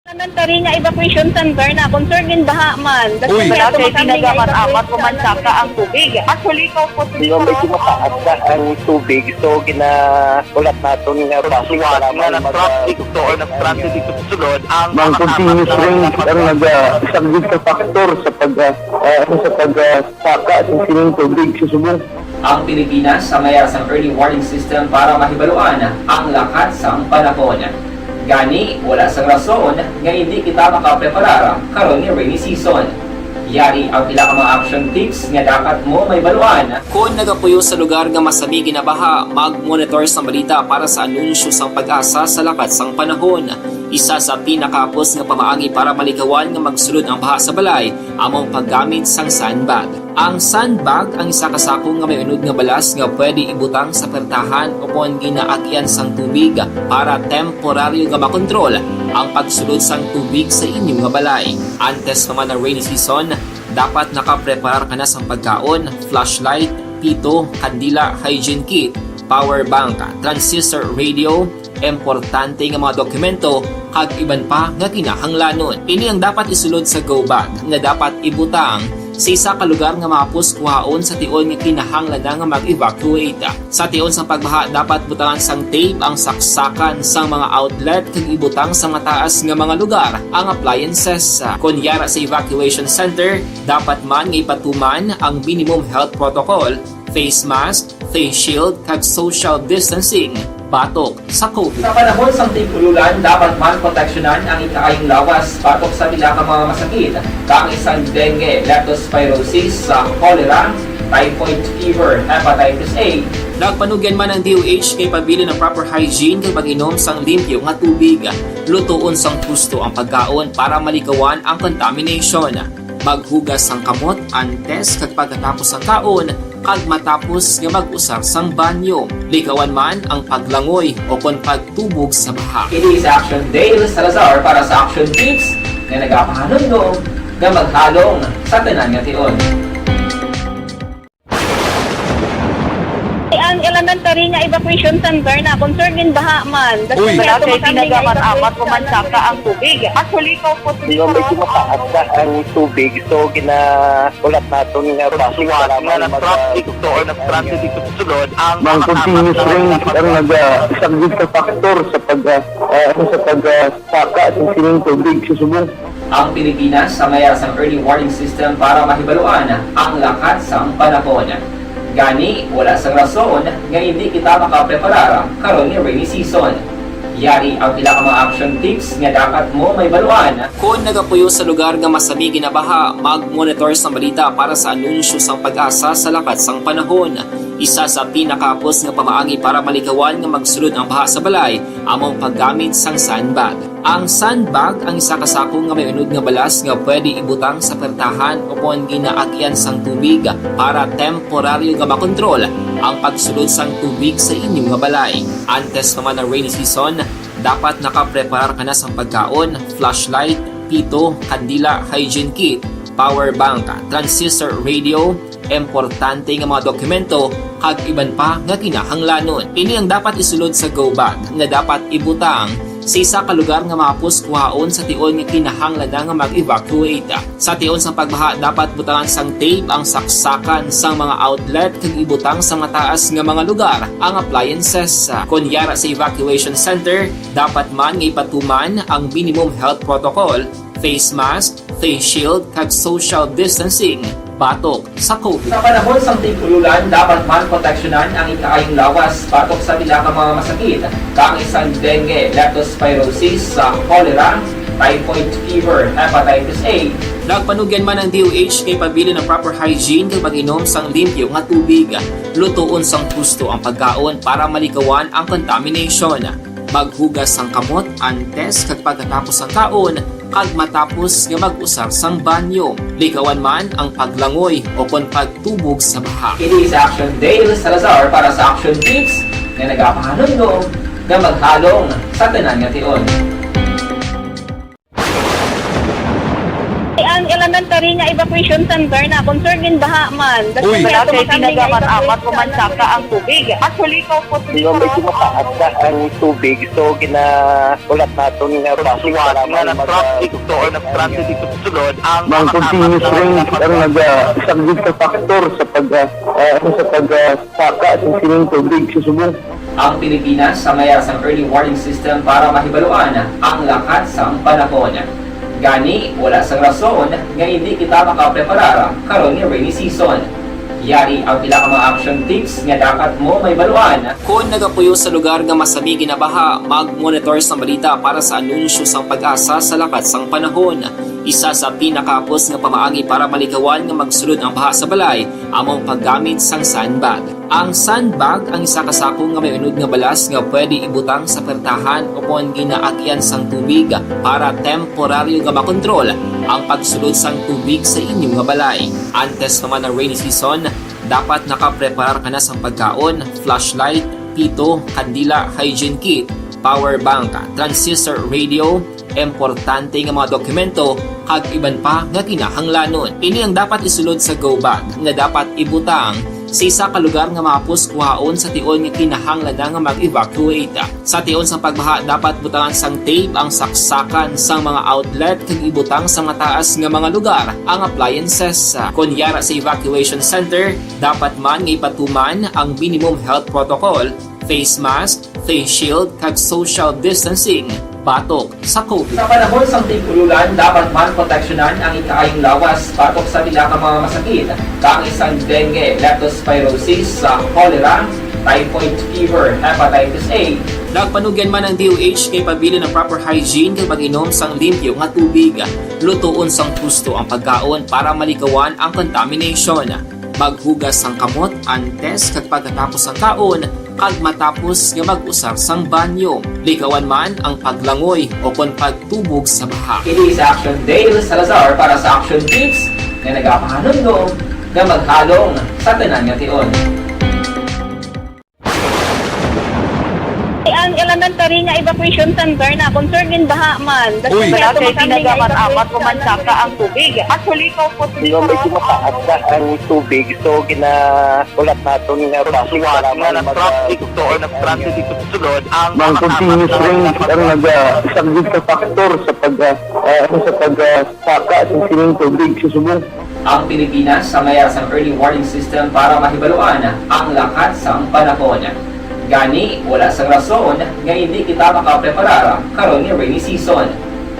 Elementary nga evacuation center na concern gin baha man. Uy. Wala kay tinaga man amat ko man saka ang tubig. Actually, ko po. Di ba, medyo mataas na ang tubig, so ginahulat naton nga basi nga nag-traffic to or nag-transit dito sa sulod ang continuous rain ang nag-, ah, isang sa factor sa pag, ah, ah, ano, sa pag, ah, saka sa sining tubig sa Subo. Ang Pilipinas sa mayar sang early warning system para mahibaluan ang lakat sang panahon. Gani, wala sang rason nga hindi kita makapreparar karon nga rainy season. Yari ang pila ka mga action tips nga dapat mo mahibaluan. Kon nagapuyo sa lugar nga masami ginabaha, mag-monitor sang balita para sa anunsyo sang PAGASA sa lakat sang panahon. Isa sa pinakahapos nga pamaagi para malikawan nga magsulod ang baha sa balay amo ang paggamit sang sandbag. Ang sandbag ang isa ka sako nga may unod nga balas nga pwede ibutang sa pertahan ukon ginaagian sang tubig para temporaryo nga makontrol ang pagsulod sang tubig sa inyo nga balay. Antes pa man ang rainy season, dapat nakapreparar ka na sang pagkaon, flashlight, pito, kandila, hygiene kit, power bank, transistor radio, importante nga mga dokumento, kag iban pa nga kinahanglanon. Ini ang dapat isulod sa go bag nga dapat ibutang sa isa ka lugar nga mahapos kuhaon sa tion nga kinahanglan na nga mag-evacuate. Sa tion sang pagbaha, dapat butangan sang tape ang saksakan sang mga outlet kag ibutang sa mataas nga mga lugar ang appliances. Kon yara sa evacuation center, dapat man nga ipatuman ang minimum health protocol, face mask, face shield, kag social distancing batok sa COVID. Sa panahon sang tig-ululan, dapat man proteksyonan ang ikaayong lawas batok sa pila ka mga masakit, kaangay sang dengue, leptospirosis, sa cholera, typhoid fever, hepatitis A. Nagpanugyan man ang D O H nga ipabilin ang proper hygiene kag pag-inom sang limpyo nga tubig. Lutoon sang husto ang pagkaon para malikawan ang contamination. Maghugas sang kamot antes kag pagkatapos sang kaon, kag matapos nga mag-usar sang banyo. Likawan man ang paglangoy ukon pagtubog sa baha. Ini si Action Dale Salazar para sa Action Tips nga nagapahanumdom nga maghalong sa tanan nga tion. Ang elementary nga evacuation center na concern gin baha man. Uy. Wala kay tinaga man amat ko man saka ang tubig. Actually, ko po. Di ba, medyo mataas na ang tubig, so ginahulat naton nga basi nga nag-traffic to or nag-transit dito sa sulod ang mga continuous rain ang nag-, isang sa factor sa pag, ah, ah, ano, sa pag, ah, saka sa sining tubig sa Subo. Ang Pilipinas sa mayar sang early warning system para mahibaluan ang lakat sang panahon. Gani, wala sang rason nga hindi kita makapreparar karon nga rainy season. Yari ang pila ka mga action tips nga dapat mo mahibaluan. Kon nagapuyo sa lugar nga masami ginabaha, mag-monitor sang balita para sa anunsyo sang PAGASA sa lakat sang panahon. Isa sa pinakahapos nga pamaagi para malikawan nga magsulod ang baha sa balay amo ang paggamit sang sandbag. Ang sandbag ang isa ka sako nga may unod nga balas nga pwede ibutang sa pertahan ukon ginaagian sang tubig para temporaryo nga makontrol ang pagsulod sang tubig sa inyo nga balay. Antes pa man ang rainy season, dapat nakapreparar ka na sang pagkaon, flashlight, pito, kandila, hygiene kit, power bank, transistor radio, importante nga mga dokumento, kag iban pa nga kinahanglanon. Ini ang dapat isulod sa go bag nga dapat ibutang sa isa ka lugar nga mahapos kuhaon sa tion nga kinahanglan na nga mag-evacuate. Sa tion sang pagbaha, dapat butangan sang tape ang saksakan sang mga outlet kag ibutang sa mataas nga mga lugar ang appliances. Kon yara sa evacuation center, dapat man nga ipatuman ang minimum health protocol, face mask, face shield, kag social distancing batok sa COVID. Sa panahon sang tig-ululan, dapat man proteksyonan ang ikaayong lawas batok sa pila ka mga masakit, kaangay sang dengue, leptospirosis, sa cholera, typhoid fever, hepatitis A. Nagpanugyan man ang D O H nga ipabilin ang proper hygiene kag pag-inom sang limpyo nga tubig. Lutoon sang husto ang pagkaon para malikawan ang contamination. Maghugas sang kamot antes kag pagkatapos sang kaon, kag matapos nga mag-usar sang banyo. Likawan man ang paglangoy o kon pagtubog sa baha. Ini si Action Dale Salazar para sa Action Tips nga nagapahanumdom nga maghalong sa tanan nga tion. Ang elementary nga evacuation center na concerned in baha man. Uy! Wala kay ginagamat-amat ko man saka ang tubig. Actually, ko po Medyo mataas na ang tubig, so ginahulat naton nga basic para man mag- traffic to or nag-transit dito sa sulod ang Ang continuous rain ang nagasaglit sa factor sa pag ah, ah, sa pag ah, saka sa sining tubig sa subong. Ang Pilipinas sa mayara sang early warning system para mahibaluan ang lakat sang panahon. Gani, wala sang rason nga hindi kita makapreparar karon nga rainy season. Yari ang pila ka mga action tips nga dapat mo mahibaluan. Kon nagapuyo sa lugar nga masami ginabaha, mag-monitor sang balita para sa anunsyo sang PAGASA sa lakat sang panahon. Isa sa pinakahapos nga pamaagi para malikawan nga magsulod ang baha sa balay amo ang paggamit sang sandbag. Ang sandbag ang isa ka sako nga may unod nga balas nga pwede ibutang sa pertahan o kon ginaagyan sang tubig para temporaryo nga makontrol ang pagsulod sang tubig sa inyo nga balay. Antes pa man ang rainy season, dapat nakapreparar ka na sang pagkaon, flashlight, pito, kandila, hygiene kit, power bank, transistor radio, importante nga mga dokumento, kag iban pa nga kinahanglanon. Ini ang dapat isulod sa go bag nga dapat ibutang sa isa ka lugar nga mahapos kuhaon sa tion nga kinahanglan na nga mag-evacuate. Sa tion sang pagbaha, dapat butangan sang tape ang saksakan sang mga outlet kag ibutang sa mataas nga mga lugar ang appliances. Kon yara sa evacuation center, dapat man nga ipatuman ang minimum health protocol, face mask, face shield, kag social distancing batok sa COVID. Sa panahon sang tig-ululan, dapat man proteksyonan ang ikaayong lawas batok sa pila ka mga masakit, kaangay sang dengue, leptospirosis, sa cholera, typhoid fever, hepatitis A. Nagpanugyan man ang D O H nga ipabilin ang proper hygiene kag pag-inom sang limpyo nga tubig. Lutoon sang husto ang pagkaon para malikawan ang contamination. Maghugas sang kamot antes kag pagkatapos sang kaon, kag matapos nga mag-usar sang banyo. Likawan man ang paglangoy o kon pagtubog sa baha. Ini si Action Dale Salazar para sa Action Tips nga nagapahanumdom nga maghalong sa tanan nga tion. Ang elementary nga evacuation center na concerned in baha man. Uy! Wala kay ginagamat-amat ko man saka ang tubig. Actually, ko po Medyo mataas na ang tubig, so ginahulat naton nga basic para man mag- traffic to or nag-transit dito sa sulod ang Ang continuous rain ang nagasaglit sa factor sa pag ah, ah, sa pag ah, saka sa sining tubig sa subong. Ang Pilipinas sa mayara sang early warning system para mahibaluan ang lakat sang panahon. Gani, wala sang rason nga hindi kita makapreparar karon nga rainy season.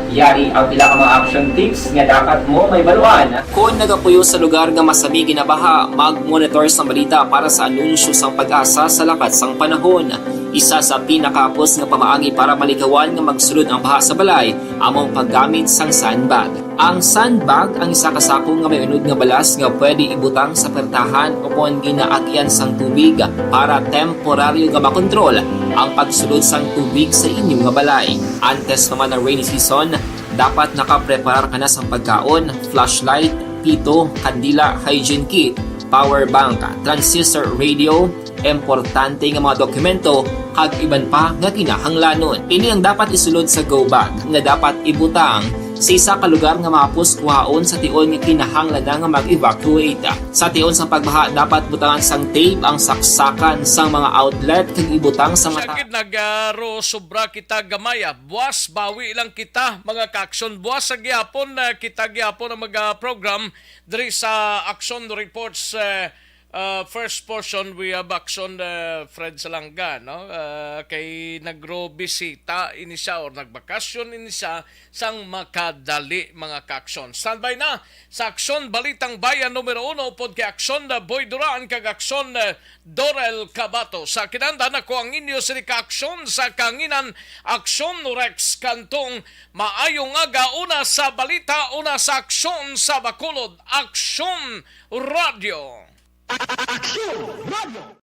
Yari ang pila ka mga action tips nga dapat mo mahibaluan. Kon nagapuyo sa lugar nga masami ginabaha, mag-monitor sang balita para sa anunsyo sang PAGASA sa lakat sang panahon. Isa sa pinakahapos nga pamaagi para malikawan nga magsulod ang baha sa balay amo ang paggamit sang sandbag. Ang sandbag ang isa ka sako nga may unod nga balas nga pwede ibutang sa pertahan o kon ginaagyan sang tubig para temporaryo nga makontrol ang pagsulod sang tubig sa inyo nga balay. Antes pa man ang rainy season, dapat nakapreparar ka na sang pagkaon, flashlight, pito, kandila, hygiene kit, power bank, transistor radio, importante nga mga dokumento, kag iban pa nga kinahanglanon. Ini ang dapat isulod sa go bag nga dapat ibutang sa isa ka lugar nga mahapos kuhaon sa tion nga kinahanglan na nga mag-evacuate. Sa tion sang pagbaha, dapat butangan sang tape ang saksakan sang mga outlet kag ibutang sa mata- Sakit nagaro sobra kita gamay, ah. Buwas, bawi lang kita, mga ka-aksyon. Buwas sa gihapon, ah, kita gihapon ang mga program diri sa Aksyon Reports, eh, Uh, first portion, we have Aksyon, uh, Fred Salanga, no? Uh, kay nagrobisita ini siya or nagbakasyon ini siya sang makadali, mga kaaksyon. Standby na sa Aksyon Balitang Bayan numero uno upod kay Aksyon, uh, Boy Duran kag Aksyon, uh, Dorel Cabato. Sa kinahanglan, ako ang inyo sini kaaksyon sa kanginan, Aksyon Rex Cantong. Maayong aga, una sa balita, una sa aksyon sa Bacolod, Aksyon Radio. Aksyon Radio.